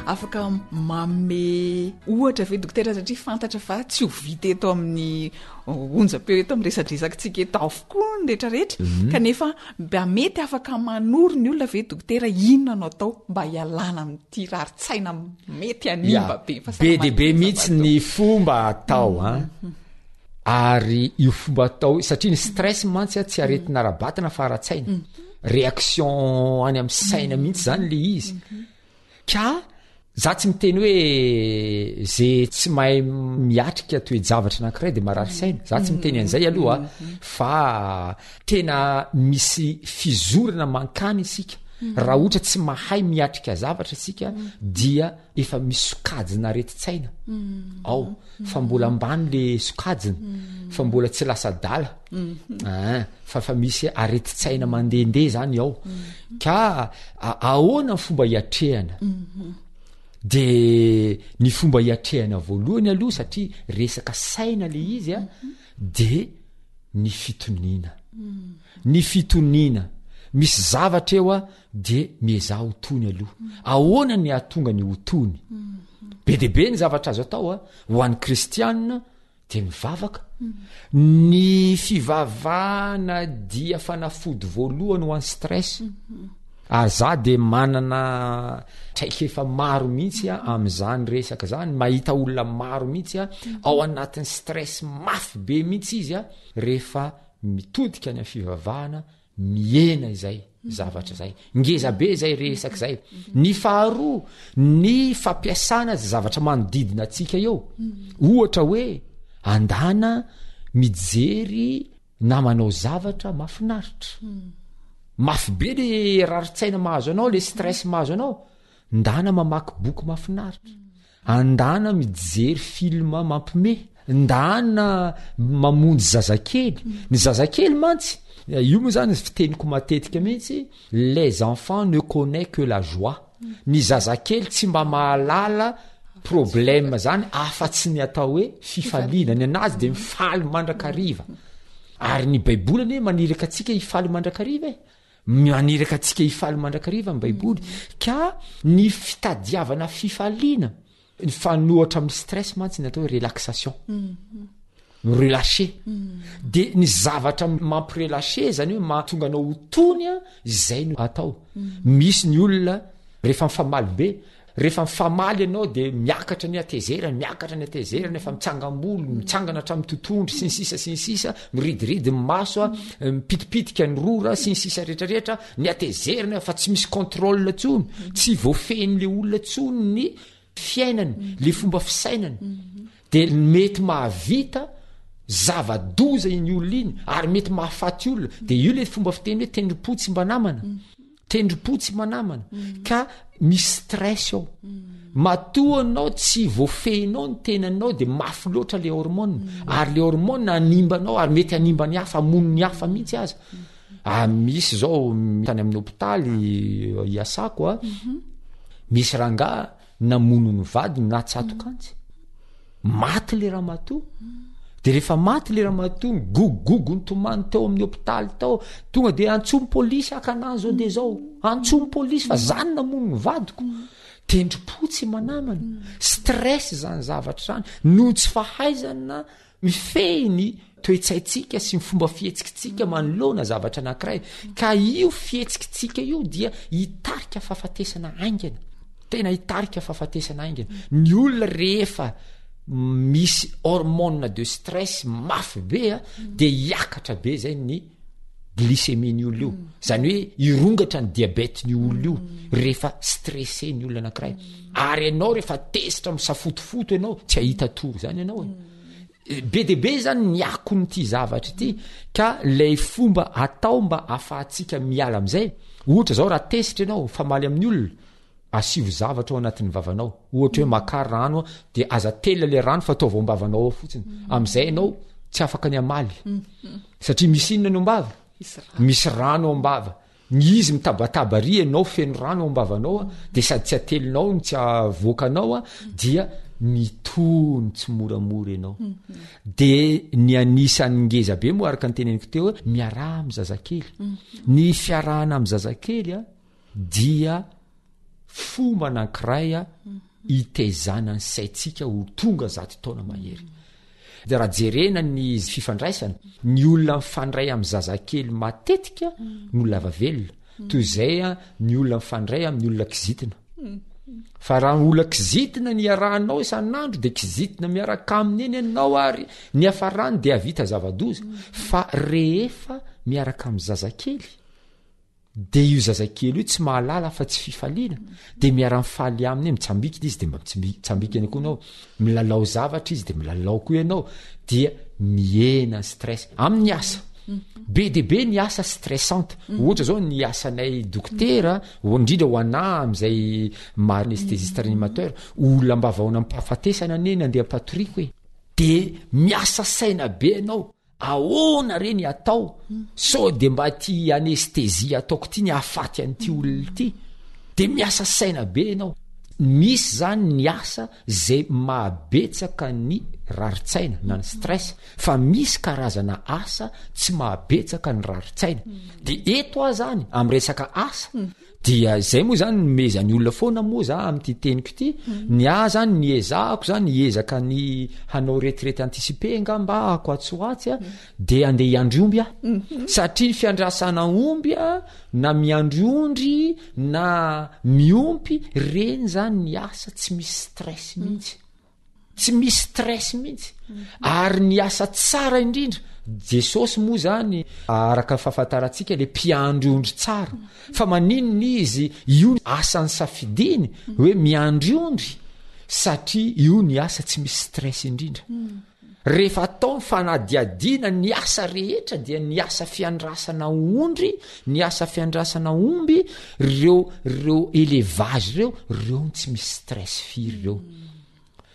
Afaka manome ohatra ve dokotera satria fantatra fa tsy ho vita eto amin'ny onjam-peo eto amin'ny resadresakitsika eto avokoa ny rehetrarehetra mhm. kanefa mba mety afaka manoro ny olona ve dokotera inona no atao mba hialana amin'ity rarin-tsaina mety hanimba be be dia be mihitsy ny fomba atao an mhm. ary io fomba atao satria ny stress mantsy a tsy aretina ara-batana fa ara-tsaina mm. réaction any amin'ny saina mihitsy zany le izy mm-hmm. ka za tsy miteny hoe ze tsy mahay miatrika toe-javatra anankiray de marary saina za tsy miteny an'izay aloha mm-hmm. fa tena misy fizorana mankany isika mm. raha ohatra tsy mahay miatrika zavatra isika dia efa misy sokajina aretin-tsaina ao fa mbola ambany le sokajiny fa mbola tsy lasa adala ah, fa fa misy aretin-tsaina mandehandeha zany ao ka ahoana ny fomba hiatrehana de ny fomba hiatrehana voalohany aloha satria resaka saina le izy a de ny fitoniana ny fitoniana misy zavatra eo a de miezaha ho tony aloha. Ahoana ny hahatonga ny ho tony? Be dia be ny zavatra azo atao a, ho an'ny kristianina de mivavaka. Ny fivavahana dia fanafody voalohany ho an'ny stress. Ary za de manana traikefa maro mihitsy a amin'izany resaka zany, mahita olona maro mihitsy a ao anatin'ny stress mafy be mihitsy izy a rehefa mitodika any amin'ny fivavahana Mihena izay zavatra izay. Ngeza be izay resaka izay. Ny faharoa, ny fampiasana zay zavatra manodidina antsika eo. Ohatra hoe andana mijery na manao zavatra mahafinaritra. Mafy be le rarin-tsaina mahazo anao, le stress mahazo anao. Ndana mamaky boky mahafinaritra. Andana mijery film mampime. Ndana mamonjy zazakely. Ny zazakely mantsy, io moa zany fiteniko matetika mihitsy, les enfants ne connait que la joie. Ny zazakely tsy mba mahalala problème zany afa-tsy ny atao hoe fifaliana. Ny anazy de mifaly mandrakariva. Ary ny baiboly anie maniraka antsika hifaly mandrakariva e. Maniraka antsika hifaly mandrakariva ny Baiboly, ka ny fitadiavana fifaliana, mifanohatra amin'ny stress mantsy ny atao hoe relaxation. Mirelâcher. De ny zavatra mampirelâcher zany hoe mahatonga anao ho tony an, izay no atao. Misy ny olona rehefa mifamaly be, Rehefa mifamaly ianao de miakatra ny hatezerany, miakatra ny hatezerany, efa mitsangam-bolo, mitsangana hatramin'ny totohondry sy ny sisa sy ny sisa, miridiridy ny maso a, mipitipitika ny rora sy ny sisa rehetrarehetra, ny hatezerana fa tsy misy contrôle tsony, tsy voafehin'le olona tsony ny fiainany, le fomba fisainany. De mety mahavita zava-doza iny olona iny ary mety mahafaty olona. De io le fomba fiteny hoe tendrom-po tsy mba namana. Tendrom-po tsy manamana ka misy stress ao. Matoa anao tsy voafehinao ny tenanao de mafy loatra le hormone ary le hormone hanimba anao ary mety hanimba ny hafa, hamono ny hafa mihitsy aza. Ah, misy zao tany amin'ny hopitaly iasako a, misy rangahy Namono ny vadiny natsatoka antsy. Maty le ramatoa. De rehefa maty le ramatoa, nigogogogo nitomany teo amin'ny hopitaly tao, tonga de antsoy ny polisy haka anah zao de zao. Antsoy ny polisy fa za no namono ny vadiko. Tendrim-po tsy manamana. Stress zany zavatra zany. Noho tsy fahaizana Mifehy ny toe-tsaintsika sy ny fomba fihetsikitsika manoloana zavatra anankiray, ka io fihetsikitsika io dia hitarika fahafatesana haingana. Tena hitarika fahafatesana haingana. Ny olona rehefa misy hormone de stress mafy be a, dia hiakatra be zay ny glycémie ny olona io. Zany hoe hirongatra ny diabète ny olona io rehefa stressé ny olona anankiray. Ary ianao rehefa tezitra misafotofoto ianao, tsy hahita tory zany ianao e. Be dia be zany ny akon'ity zavatra ity, ka lay fomba atao mba ahafahantsika miala am'izay, ohatra zao raha tezitra ianao, mifamaly amin'ny olona, asivo zavatra ao anatin'ny vavanao, ohatra hoe makà rano de aza atelina le rano fa ataovy ao am-bavanao ao fotsiny, am'izay ianao tsy afaka ny hamaly, satria misy inona ny ao am-bava? Misy rano ao am-bava. Ny izy mitabataba ary ianao feno rano ao am-bavanao a, de sady tsy atelinao no tsy avoakanao a, dia mitony tsimoramora ianao. De ny anisan'ny ngeza be moa araka ny teneniko teo hoe miaraha amin'ny zazakely. Ny fiarahana amin'ny zazakely a dia. Fomba anankiray hitezana ny saintsika ho tonga zato taona mahery. Dia raha jerena ny fifandraisana, ny olona mifandray amin'ny zazakely matetika no lava velona, toy izay ny olona mifandray amin'ny olona kizitina. Fa raha olona kizitina ny iarahanao isan'andro dia kizitina miaraka aminy eny ianao ary ny hafarany dia hahavita zava-doza. Fa rehefa miaraka amin'ny zazakely, De io zazakely io tsy mahalala afa tsy fifaliana, de miara-mifaly aminy eny, mitsambikina izy de mba mitsambikina koa ianao, milalao zavatra izy de milalao koa ianao, dia mihena ny stress. Amin'ny asa, be dia be ny asa stressante, ohatra zao ny asanay dokotera, indrindra ho anà am'izay maha anesthésiste réanimateur, olona mba vao nampahafatesana anie ny andeha ampatoriako e, de miasa saina be ianao, Ahoana re ny atao sao de mba ty anesthésie ataoko ty ny hahafaty an'ity olona ity? De miasa saina be ianao. Misy zany ny asa zay mahabetsaka ny rarin-tsaina na ny stress fa misy karazana asa tsy mahabetsaka ny rarin-tsaina. De eto aho zany am resaka asa Dia izay moa zany nomezan'ny olona foana moa za amin'ity teniko ity, ny ahy zany ny ezahako zany hiezaka ny hanao retraite anticipée angamba ahako atsy ho atsy a, de andeha hiandry omby aho, satria ny fiandrasana omby a, na miandry ondry na miompy, reny zany ny asa tsy misy stress mihitsy. Tsy misy stress mihitsy. Ary ny asa tsara indrindra, Jesosy moa zany araka ny fahafantarantsika le mpiandry ondry tsara. Fa maninona izy io asa nisafidiny hoe miandry ondry? Satria io ny asa tsy misy stress indrindra. Rehefa atao ny fanadihadiana ny asa rehetra dia ny asa fiandrasana ondry, ny asa fiandrasana omby, reo reo élevage reo, reo no tsy misy stress firy reo.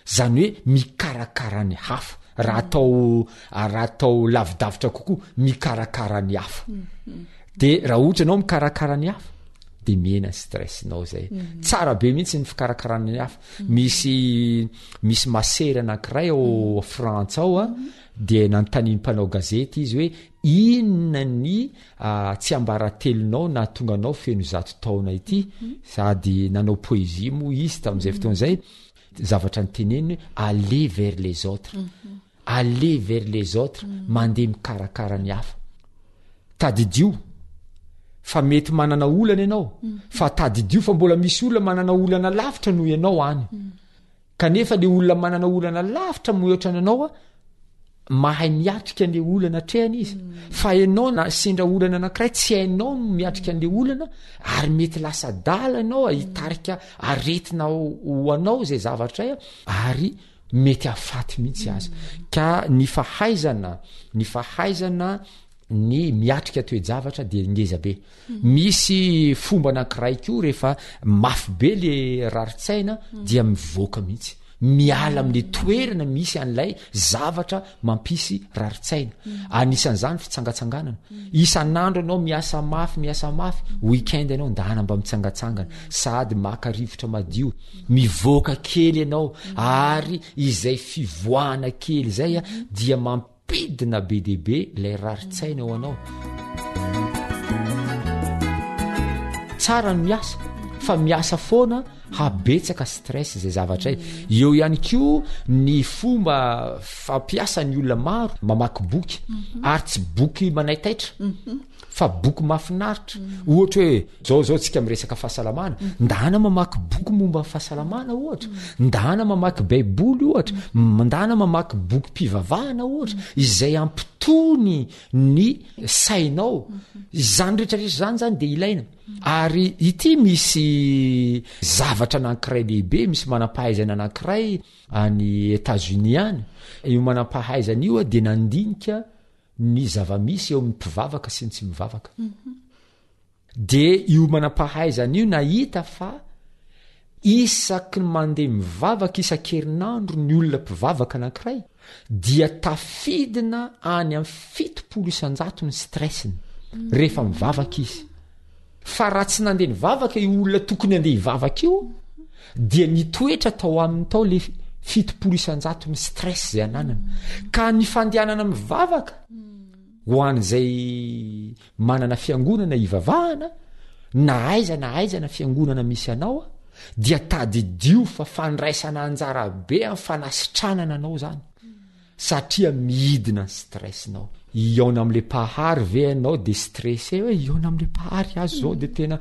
Zany hoe mikarakara ny hafa, raha atao raha atao lavidavitra kokoa mikarakara ny hafa. De raha ohatra ianao mikarakara ny hafa de mihena ny stress-nao zay. Tsara be mihitsy ny fikarakarana ny hafa. Misy misy masera anankiray ao Frantsa ao a, de nanontanian'ny mpanao gazety izy hoe inona ny tsiambaratelonao nahatonga anao feno zato taona ity? Sady nanao poésie moa izy tamin'izay fotoana izay, zavatra niteneniny hoe aller vers les autres, aller vers les autres, mandeha mikarakara ny hafa. Tadidio fa mety manana olana ianao, fa tadidio fa mbola misy olona manana olana lavitra noho ianao any. Kanefa le olona manana olana lavitra mihoatra ny anao a, mahay miatrika an'le olana atrehany izy. Fa ianao na sendra olana anankiray tsy hainao ny miatrika an'le olana ary mety lasa adala ianao hitarika aretina ho anao izay zavatra izay ary mety hahafaty mihitsy aza. Ka ny fahaizana, ny fahaizana ny miatrika toe-javatra dia ngeza be. Misy fomba anankiray koa rehefa mafy be le rarin-tsaina dia mivoaka mihitsy, miala am'le toerana misy an'ilay zavatra mampisy rarin-tsaina. Anisan'izany fitsangatsanganana. Isan'andro ianao miasa mafy, miasa mafy, week-end ianao ndana mba mitsangatsangana, sady maka rivotra madio, mivoaka kely ianao ary izay fivoahana kely izay dia mampidina be dia be ilay rarin-tsaina ao anao. Tsara ny miasa fa miasa foana habetsaka stress izay zavatra izay. Eo ihany koa ny fomba fampiasan'ny olona maro mamaky boky ary tsy boky manaitaitra. Fa boky mahafinaritra. Ohatra hoe zao zao tsika miresaka fahasalamana, ndana mamaky boky momba ny fahasalamana ohatra, ndana mamaky baiboly ohatra, ndana mamaky bokim-pivavahana ohatra, izay hampitony ny sainao. Izany rehetra rehetra izany zany dia ilaina. Ary ity misy zavatra anankiray lehibe, misy manam-pahaizana anankiray any Etats-Unis any, io manam-pahaizana io dia nandinika ny zava-misy eo amin'ny mpivavaka sy ny tsy mivavaka. De io manam-pahaizana io nahita fa isaky ny mandeha mivavaka isan-kerinandro ny olona mpivavaka anankiray dia tafidina any amin'ny 70% ny stress-ny rehefa mivavaka izy. Fa raha tsy nandeha nivavaka io olona tokony handeha hivavaka io dia nitoetra tao aminy tao le 70% ny stress zay ananany. Ka ny fandehanana mivavaka ho an'izay manana fiangonana hivavahana, na aiza na aiza na fiangonana misy anao a, dia tadidio fa fandraisana anjara be amin'ny fanasitranana anao zany satria midina ny stress-nao. Hihaona amin'ilay Mpahary ve ianao dia stressé hoe hihaona amin'ilay Mpahary aho zao dia tena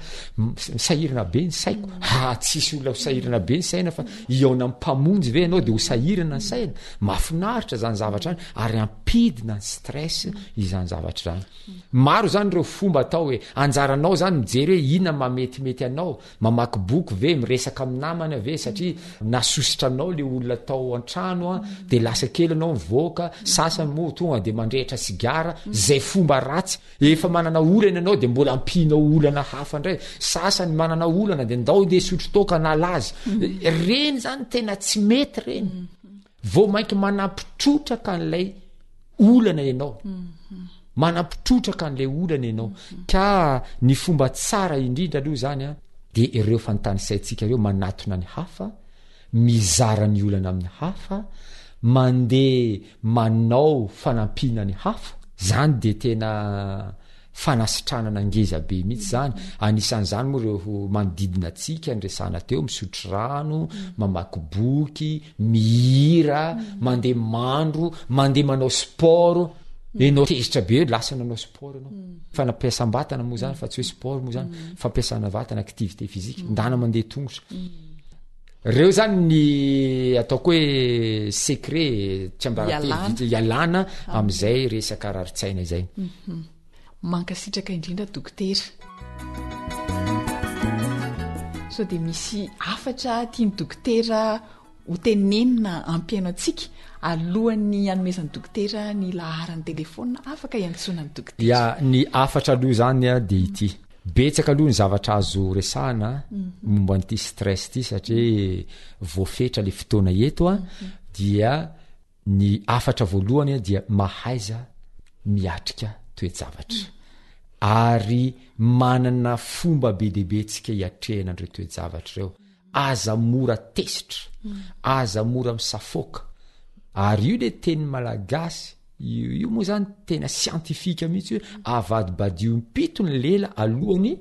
sahirana be ny saiko. Ha, tsisy olona ho sahirana be ny saina fa hihaona amin'ny Mpamonjy ve ianao dia ho sahirana ny saina? Mahafinaritra izany zavatra izany ary hampidina ny stress izany zavatra izany. Maro izany ireo fomba atao hoe anjaranao izany mijery hoe inona mahametimety anao. Mamaky boky ve, miresaka amin'ny namana ve, satria nasosotra anao le olona tao an-trano a, de lasa kely ianao mivoaka, sasany moa tonga de mandrehitra sigara, zay fomba ratsy, efa manana olana ianao de mbola ampianao olana hafa indray, sasany manana olana de ndao ndeha hisotro toaka hanala azy, reny zany tena tsy mety reny, vao mainka manampy trotraka an'ilay olana ianao. Manampy trotraka an'ilay olana ianao. Ka ny fomba tsara indrindra aloha izany an, dia ireo fanontanisaintsika ireo, manatona ny hafa, mizara ny olana amin'ny hafa, mandeha manao fanampiana ny hafa, izany dia tena fanasitranana ngeza be mihitsy izany. Anisan'izany moa ireo manodidina antsika niresahana teo, misotro rano, mamaky boky, mihira, mandeha mandro, mandeha manao sport. Enao tezitra be hoe lasa nanao sport enao. Fanampiasam-batana moa zany fa tsy hoe sport moa zany, fampiasana vatana, activité physique, ndana mandeha tongotra. Reo zany ny ataoko hoe secret tsiambaratelo ialana am'izay resaka rarin-tsaina izay. Mankasitraka indrindra dokotera. Sao dia misy hafatra tian'i dokotera ho tenenina hampihaino antsika alohan'ny hanomezan'i dokotera ny laharan'ny telefaonina afaka hiantsoana ny dokotera? Ya, ny hafatra aloha izany dia ity. Betsaka aloha ny zavatra azo resahana momba an'ity stress ity satria voafetra le fotoana eto a, dia Ny hafatra voalohany dia mahaiza miatrika toe-javatra. Ary manana fomba be dia be tsika hiatrehana an'ireo toe-javatra ireo. Aza mora tezitra, aza mora misafoaka. Ary io le teny malagasy, io, io moa zany tena siantifika mihitsy hoe avadibadio impito ny lela alohan'ny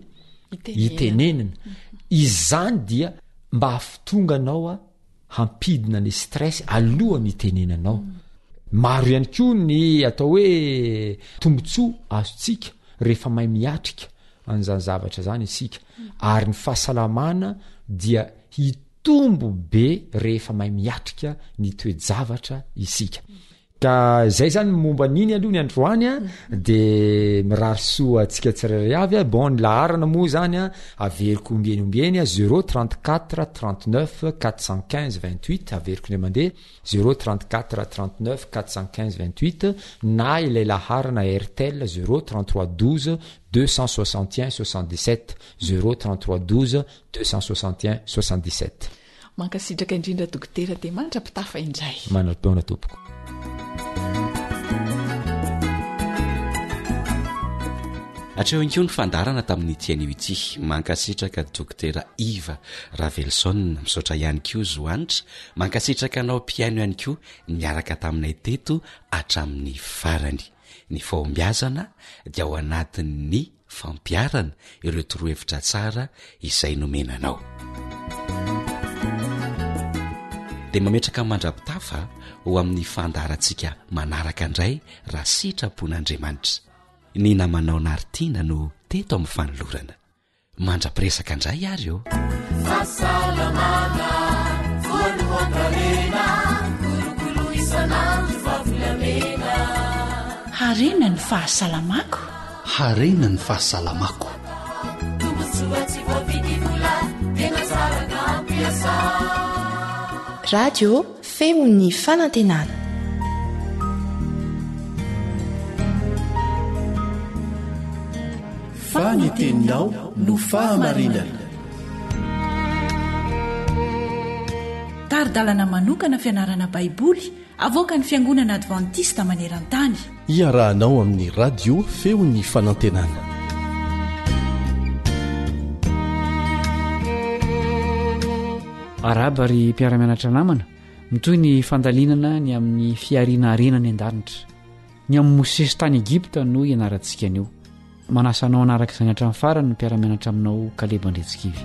hitenenana. Izany dia mba hahatonga anao hampidina ny stress alohan'ny hitenenanao. Maro ihany koa ny atao hoe tombontsoa azontsika rehefa mahay miatrika an'izany zavatra izany isika. Ary ny fahasalamana dia hitombo be rehefa mahay miatrika ny toe-javatra isika. Ka zay zany ny momba an'iny aloha ny androany a, de mirary soa antsika tsirairay avy a, bon ny laharana moa zany a averiko ombieny ombieny a, zéro 34 39 415 28, averiko indray mandeha, zéro 34 39 415 28, na ilay laharana Airtel zéro 33 12 261 77, zéro 33 12 261 77. Mankasitraka indrindra Dokotera dia mandra-pitafa indray. Manam-potoana tompoko. Hatreo ihany koa ny fandaharana tamin'ity anio ity. Mankasitraka Dokotera Yves Raveloson, misaotra ihany koa Zo Hanitra, mankasitraka anao mpihaino ihany koa niaraka taminay teto hatramin'ny farany. Ny fahombiazana dia ao anatin'ny fampiharana ireo torohevitra tsara izay nomena anao. Dia mametraka mandra-pitafa ho amin'ny fandaharantsika manaraka indray raha sitrapon'Andriamanitra. Ny namanao Naritiana no teto amin'ny fanolorana. Mandra-piresaka indray ary ô! Fahasalamana voalohan-karena, kolokolo isan'andro fa volamena. Harena ny fahasalamako. Harena ny fahasalamako. Tombontsoa tsy voavidy vola, tena tsara ka ampiasao. Radio Feon'ny Fanantenana. Fa ny teninao no fahamarinana. Tari-dalana manokana fianarana Baiboly avoakan'ny Fiangonana Advantista maneran-tany. Iarahanao amin'ny Radio Feon'ny Fanantenana. Arahaba ry mpiara-mianatra namana, mitohy ny fandalinana ny amin'ny fihariana harena any an-danitra. Ny amin'i Mosesy tany Egypta no ianarantsika anio. Manasa anao hanaraka izany hatramin'ny farany ny mpiara-mianatra aminao Kaleba Andriantsikivy.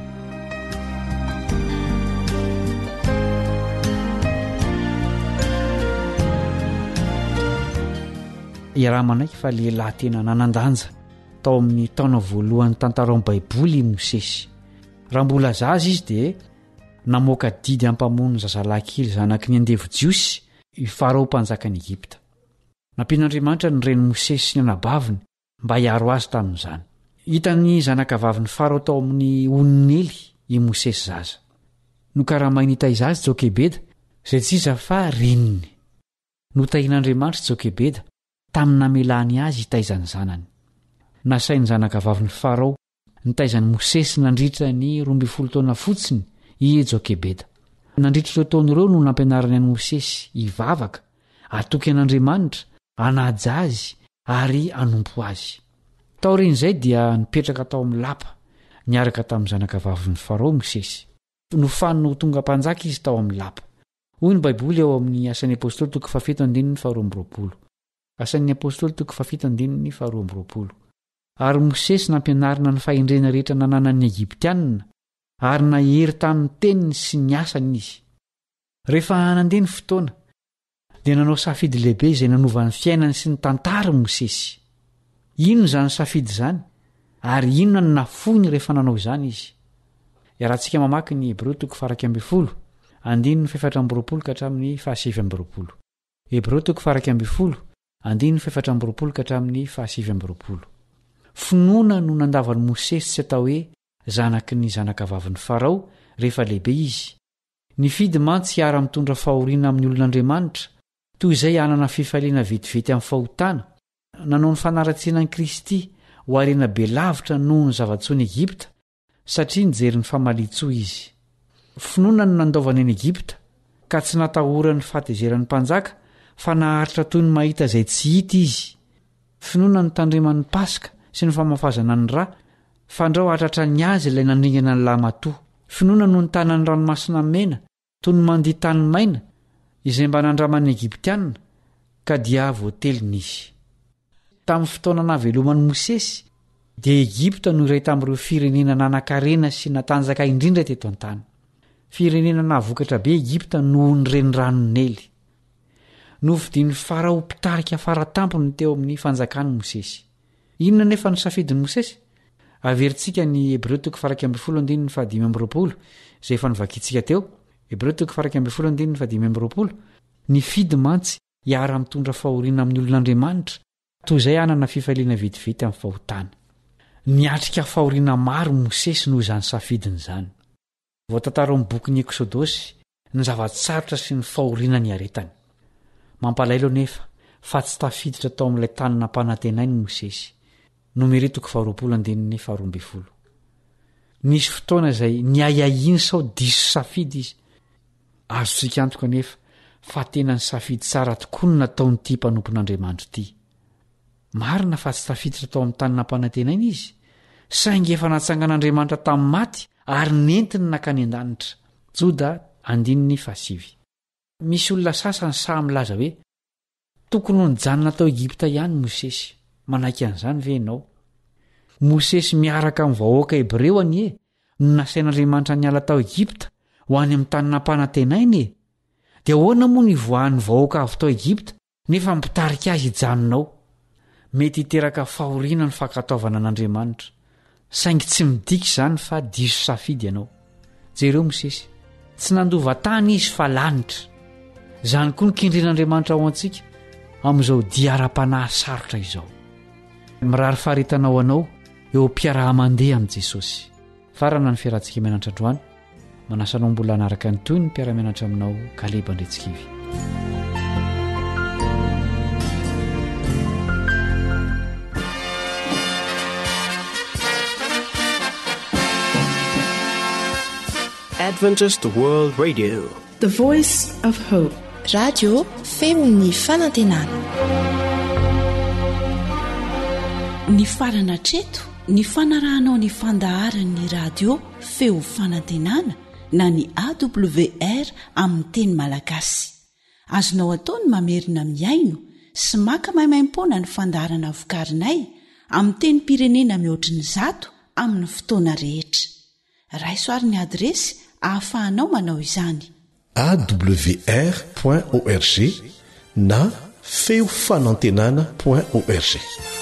Iaraha-manaiky fa lehilahy tena nanan-danja tao amin'ny taona voalohan'ny tantaran'ny Baiboly i Mosesy. Raha mbola zaza izy dia namoaka didy hampamono ny zazalahy kely zanaky ny andevo jiosy i Farao mpanjakan'i Egypta. Nampian'Andriamanitra ny renin'i Mosesy sy ny anabaviny mba hiaro azy tamin'izany. Hitan'ny zanakavavin'i Farao tao amin'ny ony Nily i Mosesy zaza. Nokaramainy hitaiza azy Jokebeda, izay tsy iza fa reniny. Notahian'Andriamanitra Jokebeda tamin'ny namelany azy hitaiza ny zanany. Nasain'ny zanakavavin'i Farao nitaiza an'i Mosesy nandritra ny 12 taona fotsiny i Jokebeda. Nandritra ireo taona ireo no nampianarany an'i Mosesy hivavaka, hatoky an'Andriamanitra, hanaja azy ary hanompo azy. Taorian'izay dia nipetraka tao amin'ny lapa niaraka tamin'ny zanakavavin'i Farao i Mosesy. Nofanina ho tonga mpanjaka izy tao amin'ny lapa. Hoy ny Baiboly ao amin'ny Asan'ny Apostoly toko fahafito andininy faharoa amby roapolo. Asan'ny Apostoly toko fahafito andininy faharoa amby roapolo. Ary Mosesy nampianarina ny fahendrena rehetra nananan'ny Egyptianina, ary nahery tamin'ny teniny sy ny asany izy. Rehefa nandeha ny fotoana, dia nanao safidy lehibe izay nanova ny fiainany sy ny tantara i Mosesy. Inona izany safidy izany, ary inona no nafoiny rehefa nanao izany izy? Iarahantsika mamaky ny Hebreo toko faha-11, andininy fahefatra amby roapolo ka hatramin'ny fahasivy amby roapolo. Hebreo toko faha-11, Andininy fahefatra amby roapolo ka hatramin'ny fahasivy amby roapolo. Finoana no nandavan'i Mosesy tsy atao hoe zanaky ny zanakavavin'i Farao rehefa lehibe izy. Nifidy mantsy hiara-mitondra fahoriana amin'ny olon'Andriamanitra, toy izay hanana fifaliana vetivety amin'ny fahotana, nanao ny fanaratsiana an'i Kristy ho harena be lavitra noho ny zava-tsoan'i Egypta, satria nijery ny famalian-tsoa izy. Finoana no nandaovany an'i Egypta, ka tsy natahorany ny fahatezeran'ny mpanjaka, fa naharitra toy ny mahita izay tsy hita izy. Finoana no nitandremany ny Paska sy ny famafazana ny ra, fandrao hahatratra ny azy ilay nandringana ny lahimatoa. Finoana no nitana ny Ranomasina Mena, toy ny mandia tany maina, izay mba nandraman'ny Egyptiana, ka dia voatelina izy. Tamin'ny fotoana nahaveloman'i Mosesy, dia Egypta no iray tamin'ireo firenena nanankarena sy natanjaka indrindra teto an-tany. Firenena nahavokatra be Egypta noho ny renirano Neily. Nofidin'i Farao ho mpitarika fara tampony teo amin'ny fanjakany Mosesy. Inona anefa no safidin'i Mosesy? Averintsika ny Hebreo toko faha-11 andininy faha-25, izay efa novakintsika teo. Hebreo toko faha-11 andininy faha-25, Nifidy mantsy hiara-mitondra fahoriana amin'ny olon'Andriamanitra, toy izay hanana fifaliana vetivety amin'ny fahotana. Niatrika fahoriana maro Mosesy noho izany safidiny izany. Voatantara ao amin'ny bokin'ny Eksodosy ny zava-tsarotra sy ny fahoriana niaretany. Mampalahelo anefa fa tsy tafiditra tao amin'ilay tany nampanantenainy i Mosesy. Nomery toko faharoapolo andininy faharoa ambin'ny folo. Nisy fotoana izay niahiahiany sao diso safidy izy. Azontsika antoka anefa fa tena nisafidy tsara tokoa ny nataon'ity mpanompon'Andriamanitra ity. Marina fa tsy tafiditra tao amin'ny tany nampanantenaina izy, saingy efa natsangan'Andriamanitra tamin'ny maty ary nentiny nankany an-danitra. Joda, andininy fahasivy. Misy olona sasany sahy milaza hoe, Tokony ho nijanona tao Egypta ihany Mosesy. Manaiky an'izany ve ianao? Mosesy miaraka amin'ny vahoaka hebreo anie no nasain'Andriamanitra niala tao Egypta ho any amin'ny tany nampanantenaina e! Dia ahoana moa no hivoahan'ny vahoaka avy tao Egypta nefa mpitarika azy hijanona ao. Mety hiteraka fahoriana ny fankatoavana an'Andriamanitra, saingy tsy midika izany fa diso safidy ianao. Jereo Mosesy, tsy nandova tany izy fa lanitra. Izany koa no kendren'Andriamanitra ho antsika amin'izao dia ara-panahy sarotra izao. Mirary faharetana ho anao eo am-piaraha-mandeha amin'i Jesosy. Farana ny fiarahantsika mianatra androany. Manasa anao mbola hanaraka ny tohiny ny mpiara-mianatra aminao Kaleba Andretsikivy. Adventist World Radio. The Voice of Hope. Radio feon'ny fanantenana. Nifarana hatreto ny fanarahanao ny fandaharan'ny radio Feo Fanantenana na ny AWR amin'ny teny malagasy. Azonao atao ny mamerina mihaino sy maka maimaimpoana ny fandaharana vokarinay amin'ny tenim-pirenena mihoatry ny zato amin'ny fotoana rehetra. Raiso ary ny adiresy ahafahanao manao izany. Awr point org na. Feo fanantenana point org.